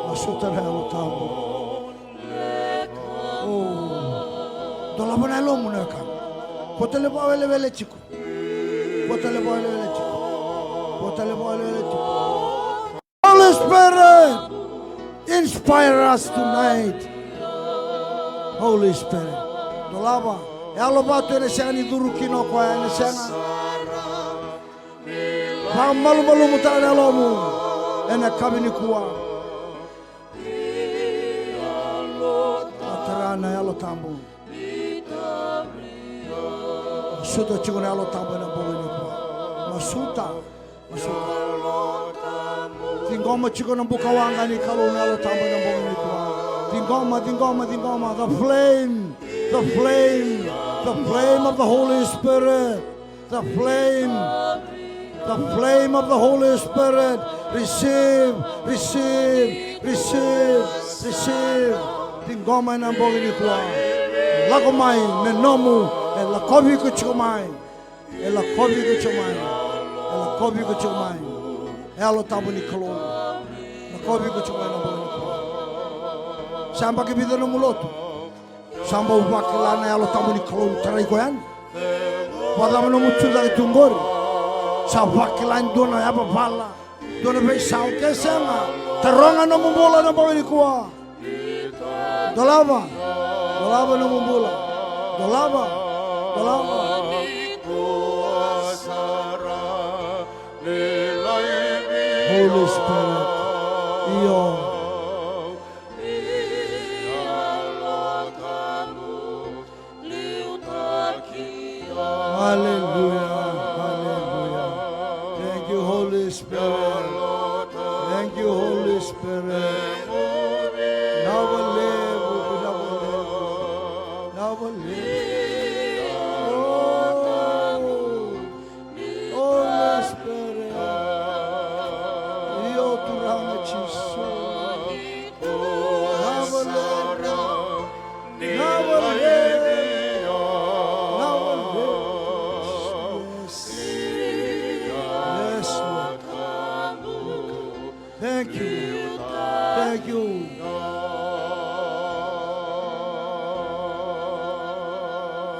Masuta na Yalo Tabu. O. Dolava na yalomu na wekaqu. Vota levu a welewele tiko. Vota levu a welewele tiko. Vota levu a welewele tiko. Holy Spirit, inspire us tonight. Holy Spirit. Dolava. Yalo vatu ena sega ni curu kina o koya, ena sega. Vakamalumalumutaka na yalomu ena yakavi nikua. Vakatara na Yalo Tabu. Masuta tiko na Yalo Tabu ena bogi nikua. Masuta. Masuta. Ciqoma tiko na bukawaqa ni Kalou na Yalo Tabu ena bogi nikua. Ciqoma, ciqoma, ciqoma. The flame, the flame, the flame of the Holy Spirit. The flame, the flame of the Holy Spirit. Receive, receive, receive, receive. Ciqoma ena bogi nikua. Lako mai me nomu, e lakovi iko tiko mai. E lakovi iko tiko mai. E lakovi iko tiko mai. E Yalo Tabu ni Kalou. Lakovi iko tiko mai ena bogi nikua. Sa yabaki vica nomu lotu. Sa bau vakila na Yalo Tabu ni Kalou ni tarai iko yani. Vakacava nomu tucake tu qori? Sa vakila e dua na yavavala, dua na veisau, ke sega? Taroga nomu bula ena bogi nikua. Dolava, dolava nomu bula. Dolava, dolava. Holy Spirit. Io. Hallelujah, hallelujah. Thank you, Holy Spirit. Thank you, Holy Spirit. Vinaka vakalevu, vinaka vakalevu. Vinaka vakalevu. Oh. Holy Spirit. Io Turaga Jisu. Vinaka vakalevu. Vinaka vakalevu. Vinaka vakalevu. Yes. Yes, Lord. Thank you. Thank you.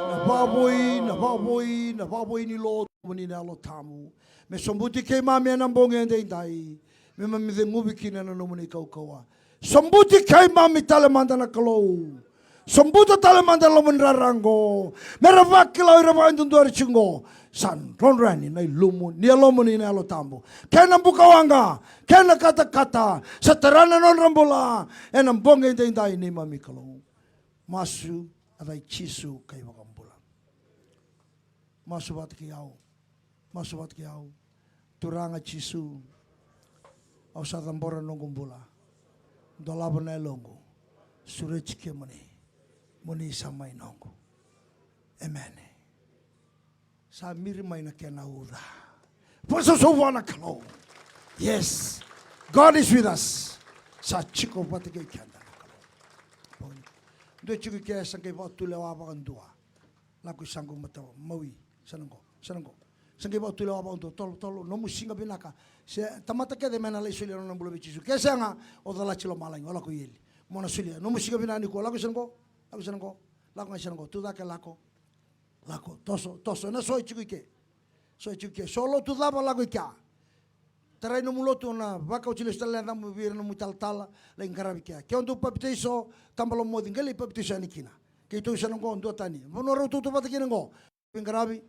Na vakavoui, na vakavoui, na vakavoui ni lotu, nomuni na Yalo Tabu. Me sobuti keimami ena bogi edaidai. Me mami ceguvi kina na nomuni kaukauwa. Sobuti keimami tale mada na Kalou. Sobuta tale mada na loma ni rara qo. Me ra vakila o ira vakadudua era tiko qo. Sa drodro yani na ilumu ni Yalomuni na Yalo Tabu. Kei na bukawaqa, kei na katakata. Sa tara na nodra bula. Ena bogi edaidai neimami Kalou. Masu, yaca i Jisu ka iVakabula. Masu vata kei au. Masu vata kei au. Turaga Jisu, au sa cabora na noqu bula. Dolava na yaloqu. Sureti kemuni, mo ni sa mai noqu. Emeni. Sa miri mai na kena uca. Vakasausau vua na Kalou. Yes. God is with us. Sa tiko vata kei keda na Kalou. Dua e tiko i ke sa qai vakatulewa vakadua. Lako i saqu mata mawi. Sa na qo. Sa na qo. Sa qai vakatulewa vakadua. Tolo, tolo. Nomu siga vinaka. Se tamata kece me na lai solia nona bula vei Jisu. Ke sega, o calati lomalagi. O lako i eli. Mo na solia. Nomu siga vinaka nikua. Lako i sa na qo. Lako i sa na qo. Lako ga i sa na qo. Tu cake lako. Lako, toso, toso, na so e tiko i ke. So e tiko i ke. So lotu cava lako i kea. Tarai nomu lotu na vakauti lesu tale na yacamu vei ira nomu talatala, lai qaravi kea. Ke o dau papitaiso, tabalomoci, qai lai papitaiso yani kina. Keitou sa na qo, dua tani. Vanua rau tautauvata kina qo. Veiqaravi.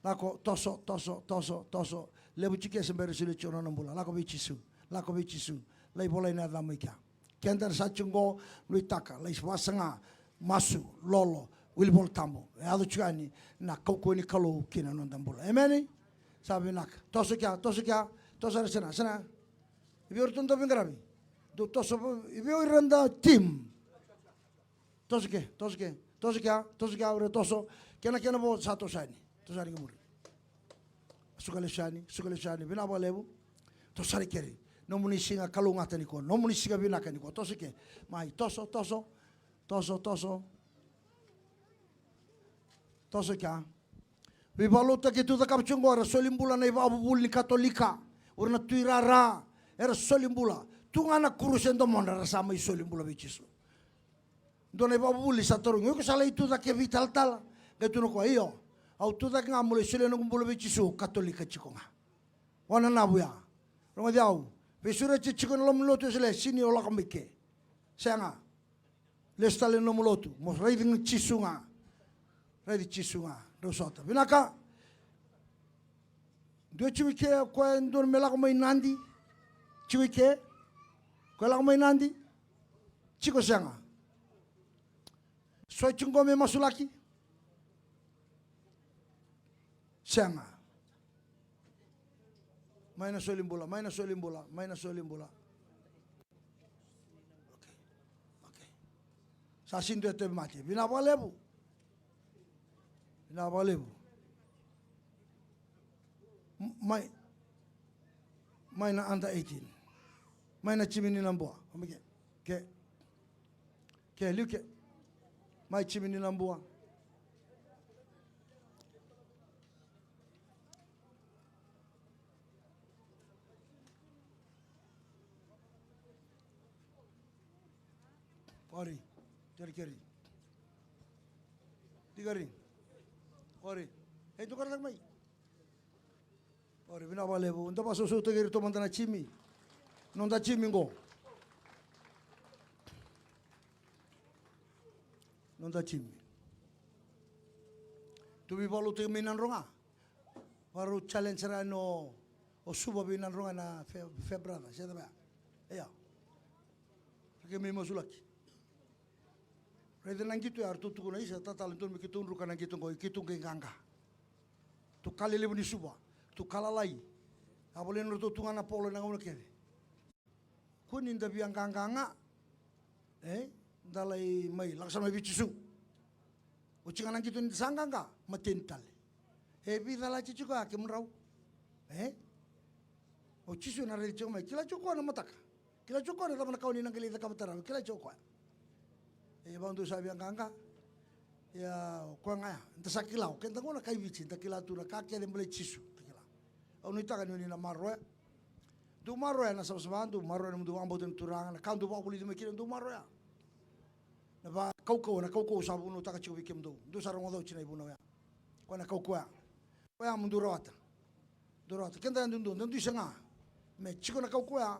Lako, toso, toso, toso, toso. Levu tiko e se bera soli tiko nona bula. Lako vei Jisu. Lako vei Jisu. Lai volai na yacamu i kea. Keda na sa tiko qo, nuitaka, lai vasaga, masu, lolo, wili Vola Tabu. E yaco tiko yani na kaukauwa ni Kalou ki na noda bula. Emeni? Sa vinaka. Toso kea, toso kea, toso era sena, sena. I vei iratou na veiqaravi? Dou toso, i vei ira na team? Toso ke, toso ke, toso kea, toso kea, o ira toso. Kena, kena vo sa toso yani. Toso yani ki muri. Suka lesu yani, suka lesu yani, vinaka vakalevu. Toso sara i keri. Nomuni siga kalougata nikua, nomuni siga vinaka nikua. Toso ke. Mai, toso, toso. Toso, toso. Toso kea. Veivakalotutaki e tu cakava tiko qo, era soli bula na ivakavuvuli ni Katolika. O ira na tuirara. Era soli bula. Tu ga na kuruse e domodra, era sa mai soli bula vei Jisu. Dua na ivakavuvuli sa tarogi, o iko sa lai tu cake vei talatala? Qai tukuna o koya, io, au tu cake ga meu lai solia noqu bula vei Jisu, Katolika tiko ga. Wananavu ya. Rogoci au. Veisureti tiko ena loma ni lotu Wesele, sega ni o lako mai ke. Sega. Lesu tale na nomu lotu, mo raici Jisu ga. Raici Jisu ga. Drau sota. Vinaka. Dua tiko i ke, o koya e dua me lako mai Nadi. Tiko i ke. O koya lako mai Nadi. Tiko sega. So e tiko qo me masulaki. Sega. Mai na soli bula, mai na soli bula, mai na soli bula. Okay. Okay. Sa sega ni dua e tauvimate. Vinaka vakalevu. Vinaka vakalevu. M-, mai. Mai na under eighteen. Mai na timi ni Nabua. Vamai ke. Ke. Ke, liu ke. Mai timi ni Nabua. Ori. Teri keri. Tikari. Ori. Ei, tukara cake mai. Ori, vinaka vakalevu. Da vakasausauataki iratou mada na timi. Noda timi qo. Noda timi. Tu veivakalotutaki mai Nadroga. Vakarau challenge sara yani o Suva vei Nadroga na Fair, Fair Brother. Se cava ya? Io. Sa qai mai masulaki. Raica na qito ya, ratou tukuna, isa, tatala, dodonu me keitou druka na qito qo, keitou qai qaqa. Tu ka lelevu ni Suva, tu ka lalai. A volai na ratou tu ga na polo ena gauna kece. Kua ni da via qaqa ga. E? Da lai mai, lako sara mai vei Jisu. Oti ga na qito ni da sa qaqa, mateni tale. E veicalati tiko ya kemudrau. E? O Jisu ena raici tiko mai, kila tiko koya na mataka. Kila tiko o koya na cava na ka o ni na qai lai cakava tara, kila tiko o koya. E, vakadua sa via qaqa. Ia, o koya ga ya, da sa kila, o keda qo na kai Viti, da kila tu na ka kece baleti Jisu, da kila. Au nuitaka ni o ni na maroroya. Dou maroroya na savasava, dou maroroya na nomudou vakabauta na Turaga, na ka dou vakavulici mai kina, dou maroroya. Na vakaukauwa, na kaukauwa sa vunautaka tiko vei kemudou. Dou sa rogoca oti na ivunau ya. Koya na kaukauwa ya. Koya mo dou rawata. Dou rawata. Keda yadudua, da dui saga. Me tiko na kaukauwa ya.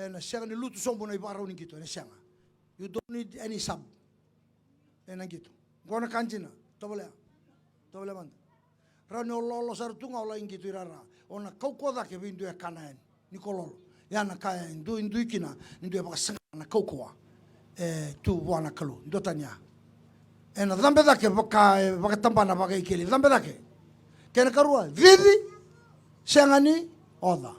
Ena sega ni lutu sobu na ivakarau ni qito, ena sega. You don't need any sub. Ena qito. Qo na ka dina. Tovolea. Tovolea mada. Rawa ni o lolo sara tu ga o lai qito i rara. O na kaukauwa cake vei dua e kana yani. Ni ko lolo. Ya na ka e dui, dui kina, ni dui vakasaga na kaukauwa. E tu vua na Kalou. Dua tani ya. Ena cabe cake vaka, e vakatabana vakaikeli. Cabe cake. Kena karua, cici, sega ni oca.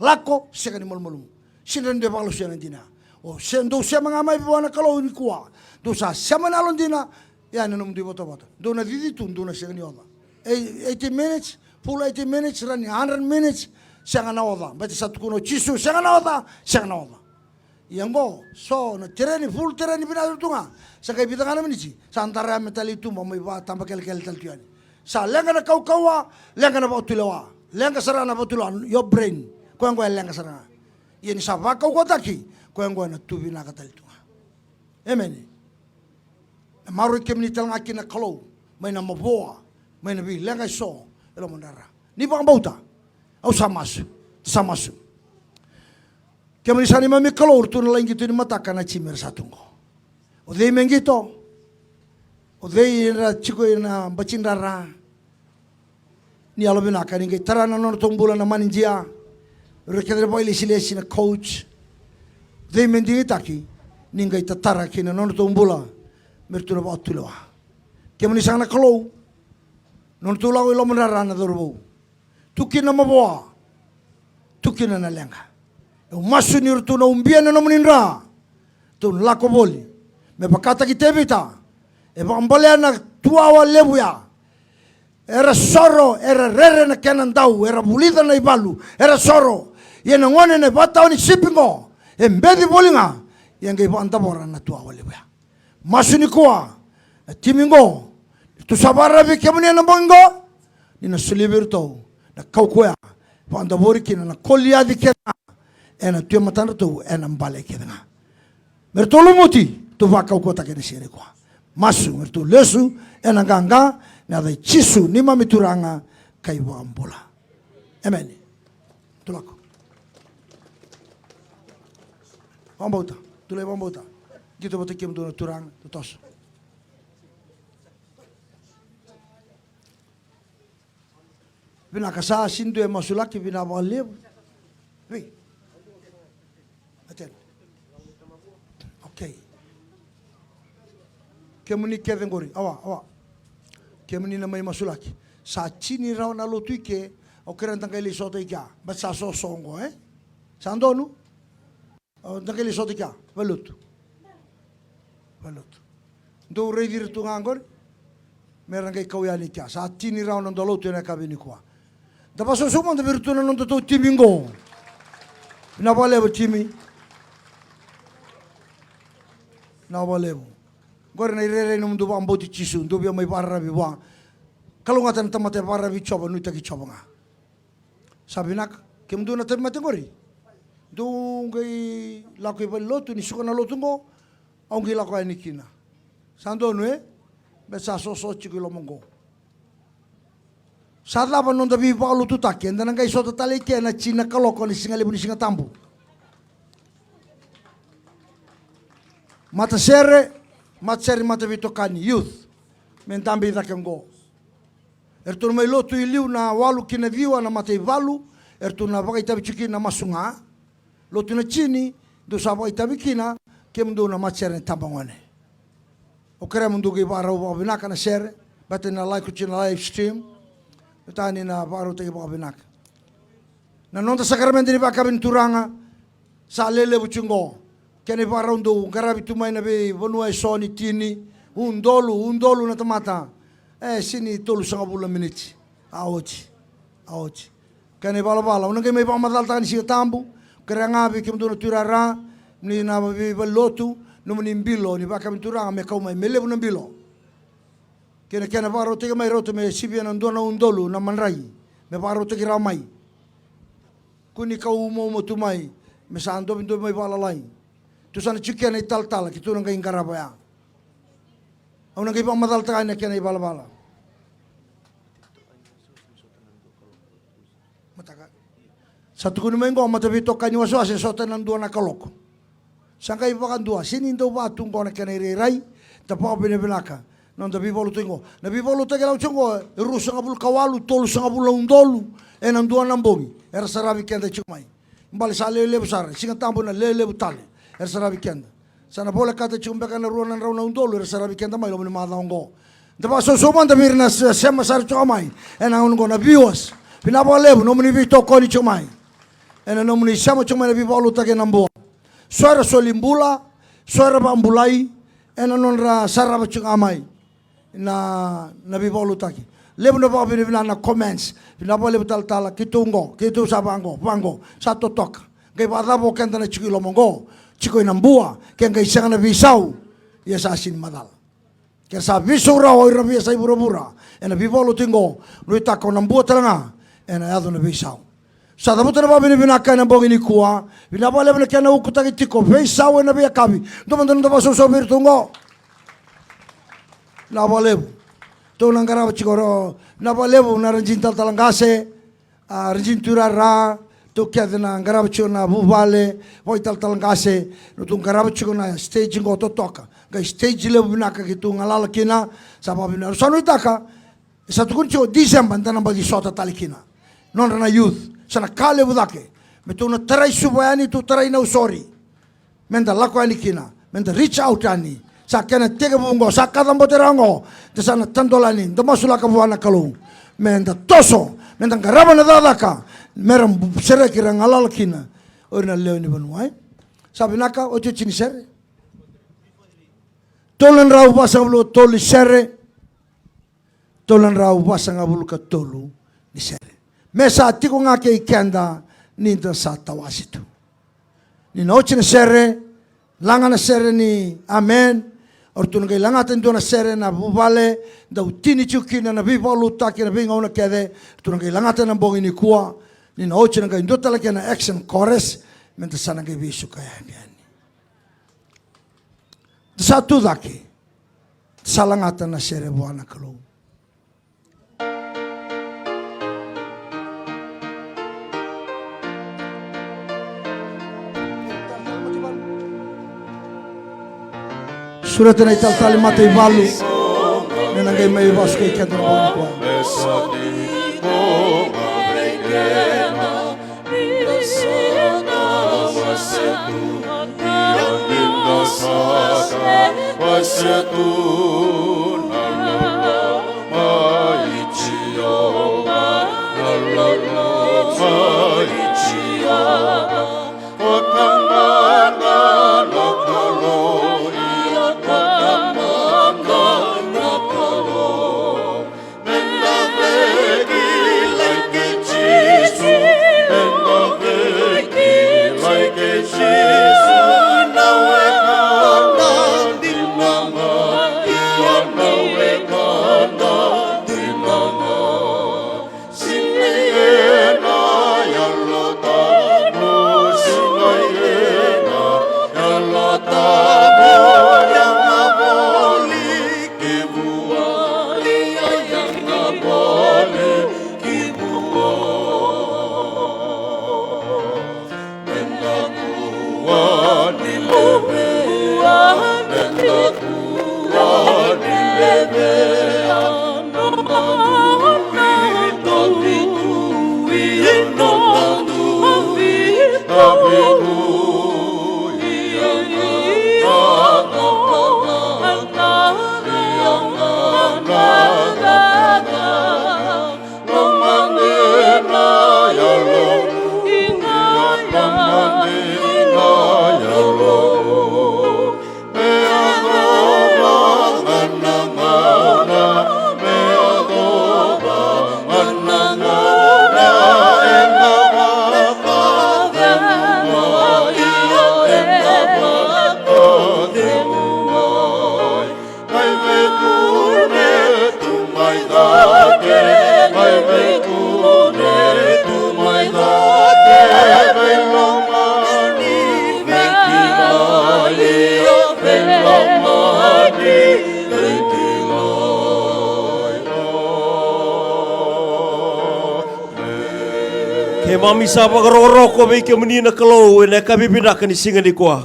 Lako, sega ni malumalumu. Sega ni dui vakalasu ya na dina ya. O se, dou sema ga mai vua na Kalou nikua. Dou sa sema na yalodina, ia na nomudou ivotavota. Dou na cici tu, dou na sega ni oca. Ei-, eighty minutes, full eighty minutes, ra ni hundred minutes, sega na oca. Baleta sa tukuna o Jisu, sega na oca, sega na oca. Ia oqo, so na tereni, full tereni vinaka tu ga. Sa qai vica ga na miniti, sa dara ya me tali tuba mai vatabakelekele tale tu yani. Sa leqa na kaukauwa, leqa na vakatulewa. Leqa sara na vakatulewa, your brain. Koya oqo e leqa sara ga. Ia ni sa vakaukauwataki, koya oqo ena tu vinaka tale tu ga. Emeni. Na maroroi kemuni tale ga kina na Kalou, mai na mavoa, mai na veileqa eso e lomadrara. Ni vakabauta, au sa masu, sa masu. Kemuni sa neimami Kalou, ratou na lai qito ni mataka na timi era sa tu qo. O cei me qito? O cei era tiko ena bati ni rara? Ni yalovinaka ni qai tara na nodratou bula na manager, o ira kece na vakailesilesi, na coach. Cei me digitaki ni qai tatara kina na nodratou bula me ratou na vakatulewa. Kemuni saka na Kalou, nodratou lako i lomadrara na cauravou. Tu kina na mavoa, tu kina na leqa. Au masu ni ratou na ubia na nomuni dra, ratou na lako voli. Me vakataki Tevita, e vakabalea na tuwawa levu ya. Era soro, era rere na kena dau, era vulica na ivalu, era soro. Ia na gone na ivakatawa ni sipi qo, e beci voli ga, ia qai vakadavora na tuwawa levu ya. Masu nikua, na timi qo, ratou sa vakararavi kemuni ena bogi qo, ni na solia vei iratou na kaukauwa ya, vakadavori kina na Koliaci kece ga, ena tu e matadratou, ena bale kece ga. Me ratou lumuti, ratou vakaukauwataki ena siga nikua. Masu, me ratou lesu ena qaqa, ena yaca i Jisu, neimami Turaga, ka iVakabula. Emeni. Tou lako. Vakabauta, tou lai vakabauta. Qito vata kei kemudou na turaga, tou toso. Vinaka, sa sega ni dua e masulaki, vinaka vakalevu. Vei. Attend. Okay. Kemuni kece qori, awa, awa. Kemuni na mai masulaki. Sa tini rawa na lotu i ke, au kerea da qai lai sota i kea. Baleta sa soso qo, e? Sa donu? Au da qai lai sota i kea, valenilotu. Valenilotu. Dou raici ira tu ga qori. Me ra qai kau yani i kea. Sa tini rawa na dua lotu ena yakavi nikua. Da vakasausau mada vei iratou na nodatou timi qo. Vinaka vakalevu timi. Vinaka vakalevu. Qori na irairai nomudou vakabauti Jisu, dou via mai vakararavi vua. Kalougata na tamata e vakararavi Jiova, nuitaki Jiova ga. Sa vinaka, kemudou na tauvimate qori. Dou qai lako i valenilotu, ni suka na lotu qo, au qai lako yani kina. Sa donu, e? Baleta sa soso tiko i loma qo. Sa cava na noda veivakalotutaki, eda na qai sota tale i ke ena tini na kaloko ni siga levu ni Siga Tabu. Matasere, matasere, mataveitokani, youth. Me dabe i cake qo. Eratou na mai lotu i liu na walu ki na ciwa na mataivalu, eratou na vakaitavi tiko kina na masu ga. Lotu na tini, dou sa vakaitavi kina, kemudou na matasere ni tabagone. Au kerea mo dou qai vakarau vakavinaka na sere, baleta ni na live, oti na live stream. Baleta ni na vakarautaki vakavinaka. Na noda sakaramede ni vakayakavi ni Turaga, sa lelevu tiko qo. Kena ivakarau dou qaravi tu mai na veivanua eso ni tini, udolu, udolu na tamata. E, sega ni tolusagavulu na miniti. A oti, a oti. Kena ivalavala, au na qai mai vakamacalataka ni Siga Tabu, kerea ga vei kemudou na tuirara, ni na vei, veilotu, nomuni bilo, ni vakayakavi ni Turaga me kau mai, me levu na bilo. Kei na kena vakarautaki mai, rauta me sivia na dua na udolu na madrai, me vakarautaki rawa mai. Kua ni kau umauma tu mai, me sa dovidovi mai vakalalai. Tu sa na tiko kina na italatala, keitou na qai qarava ya. Au na qai vakamacalataka na kena ivalavala. Mataka. Sa tukuni mai qo, mataveitokani wasewase, sota ena dua na kaloko. Sa qai vakadua, sega ni dau va tu qo na kena irairai, da vakavinavinaka. Noda veivakalotutaki qo. Na veivakalotutaki e lako tiko qo, e ruasagavulu ka walu, tolusagavulu na udolu, ena dua na bogi. Era saravi keda tiko mai. Bale sa lelevu sara, Siga Tabu na lelevu tale. Era saravi keda. Sa na volekata tiko beka na rua na drau na udolu, era saravi keda mai loma ni macawa oqo. Da vakasausau mada vei ira na se-, sema sara tiko mai. Ena gauna oqo na viewers. Vinaka vakalevu, nomuni veitokoni tiko mai. Ena nomuni sema tiko mai na veivakalotutaki ena Bua. So era soli bula, so era vakabulai ena nodra sarava tiko ga mai na, na veivakalotutaki. Levu na vakavinavinaka na comments. Vinaka vakalevu talatala, keitou qo, keitou sa vaqo, vaqo, sa totoka. Qai vakacava o keda na tiko i loma qo, tiko i Nabua, ke qai sega na veisau, ia sa sini macala. Ke sa veisau rawa o ira via sa i vuravura ena veivakalotutaki qo, nuitaka o Nabua tale ga ena yaco na veisau. Sa cavuta na vakavinavinaka ena bogi nikua. Vinaka vakalevu na kena ukutaki tiko, veisau ena veiyakavi. Dua mada na noda vakasausau vei iratou qo. Vinaka vakalevu. Tou na qarava tiko ro, vinaka vakalevu na Rajini talatala qase, a, Rajini Tuirara, tou kece na qarava tiko na vuvale, vakaitalatala qase, na tou qarava tiko na stage qo totoka. Qai stage levu vinaka keitou galala kina, sa vakavinaka. Sa nuitaka, e sa tukuni tiko December, da na baci sota tale kina. Nodra na youth, sa na ka levu cake. Me tou na tarai Suva yani, tou tarai Nausori. Me da lako yani kina, me da reach out yani. Sa kena tekivu qo, sa kacabote rawa qo, da sa na tadola yani, da masulaka vua na Kalou. Me da toso, me da qarava na cakacaka, me ra bu-, sereki ra galala kina o ira na lewe ni vanua, e? Sa vinaka, otioti ni sere. Tolu na drau vasagavulu ka tolu ni sere. Tolu na drau vasagavulu ka tolu ni sere. Me sa tiko ga kei keda ni da sa tawase tu. Ni na oti na sere, laga na sere ni amen. O ratou na qai lagata e dua na sere na vuvale, dau tini tiko kina na veivakalotutaki ena veigauna kece. Ratou na qai lagata ena bogi nikua. Ni na oti na qai dua tale kena action chorus, me da sa na qai veisuka yani yani. Da sa tu cake, da sa lagata na sere vua na Kalou. Sureta na italatala i mataivalu me na qai mai vasukai keda na bogi nikua. Keimami sa vakarokoroko vei kemuni na Kalou ena yakavi vinaka ni siga nikua.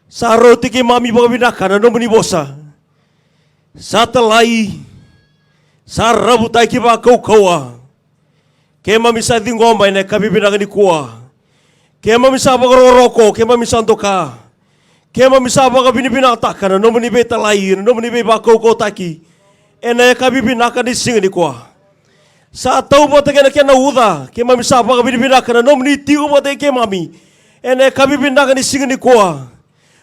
Sa rauti keimami vakavinaka na nomuni vosa. Sa talai, sa ravutaki vakaukauwa. Keimami sa ciqoma ena yakavi vinaka nikua. Keimami sa vakarokoroko, keimami sa doka. Keimami sa vakavinavinakataka na nomuni veitalai, na nomuni veivakaukauwataki ena yakavi vinaka ni siga nikua. Sa tauvata kei na kena uca, keimami sa vakavinavinaka na nomuni tiko vata kei keimami Ena yakavi vinaka ni siga nikua,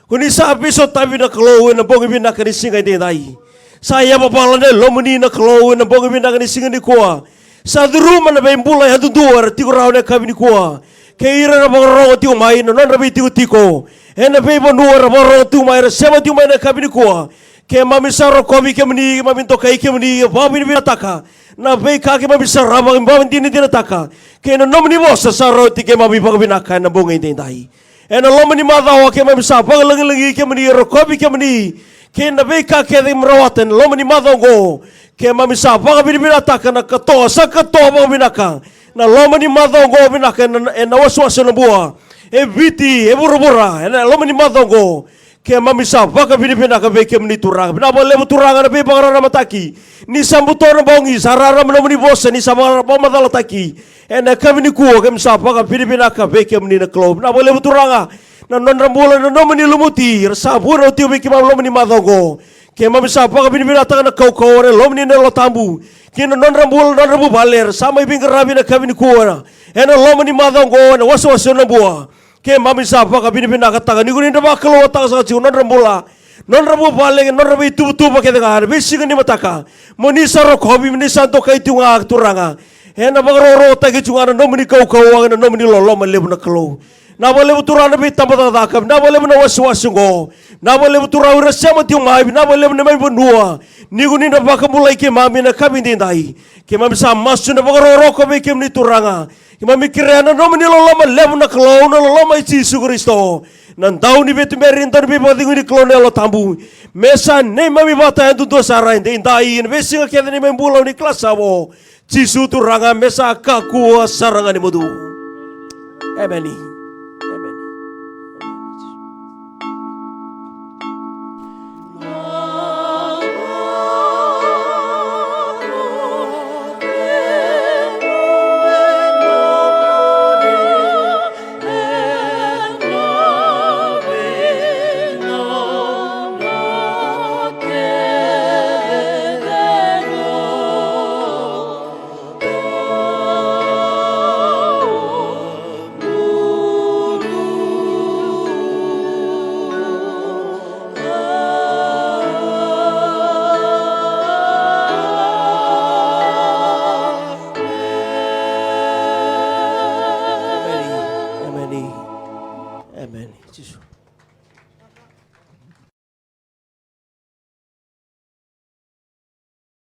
ko ni sa veisotavi na Kalou ena bogi vinaka ni siga edaidai. Sa yavavala na lomani na Kalou ena bogi vinaka ni siga nikua. Sa curuma na veibula yadudua era tiko rawa ena yakavi nikua. Kei ira era vakarorogo tiko mai na nodra veitikotiko ena veivanua era vakarorogo tiko mai, era sema tiko mai ena yakavi nikua. Keimami sa rokovi kemuni, keimami dokai kemuni, e vakavinavinakataka na veika keimami sarava, keimami vakadinadinataka kei na nomuni vosa sa rauti keimami vakavinaka ena bogi edaidai. Ena loma ni macawa keimami sa vakalagilagi kemuni, rokovi kemuni kei na veika kece keimami rawata ena loma ni macawa oqo. Keimami sa vakavinavinakataka na katoa, sa katoa vakavinaka na loma ni macawa oqo vinaka ena, ena wasewase o Nabua, e Viti, e vuravura, ena loma ni macawa oqo. Keimami sa vakavinavinaka vei kemuni Turaga. Vinaka vakalevu Turaga na veivakararamataki. Ni sa buto na bogi, sa rarama na nomuni vosa, ni sa vakara-, vakamacalataki. Ena yakavi nikua keimami sa vakavinavinaka vei kemuni na Kalou. Vinaka vakalevu Turaga na nodra bula na nomuni lumuti era sa vunau tiko vei keimami ena loma ni macawa oqo. Keimami sa vakavinavinakataka na kaukauwa ena loma ni Yalo Tabu kei na nodra bula, nodra vuvale era sa mai veiqaravi ena yakavi nikua ena loma ni macawa oqo ena wasewase o Nabua. Keimami sa vakavinavinakataka ni ko ni dau vakalougatataka saka tiko nodra bula, nodra vuvale, nodra veituvatuva kece ga ena veisiga ni mataka. Mo ni sa rokovi, mo ni sa dokai tiko ga Turaga. Ena vakarokorokotaki tiko ga na nomuni kaukauwa kei na nomuni loloma levu na Kalou. Vinaka vakalevu Turaga na veitabacakacaka, vinaka vakalevu na wasewase oqo. Vinaka vakalevu Turaga o ira sema tiko mai, vinaka vakalevu na neimami vanua. Ni ko ni dau vakabulai keimami ena yakavi edaidai. Keimami sa masu ena vakarokoroko vei kemuni Turaga. Keimami kerea na nomuni loloma levu na Kalou, na loloma i Jisu Karisito, na Dauniveituberi, Dauniveivakacegui ni Kalou na Yalo Tabu, me sa neimami vata yadudua sara edaidai ena veisiga kece ni neimami bula ni kila sa vo. Jisu Turaga, me sa kakua sara ga ni mudu. Emeni.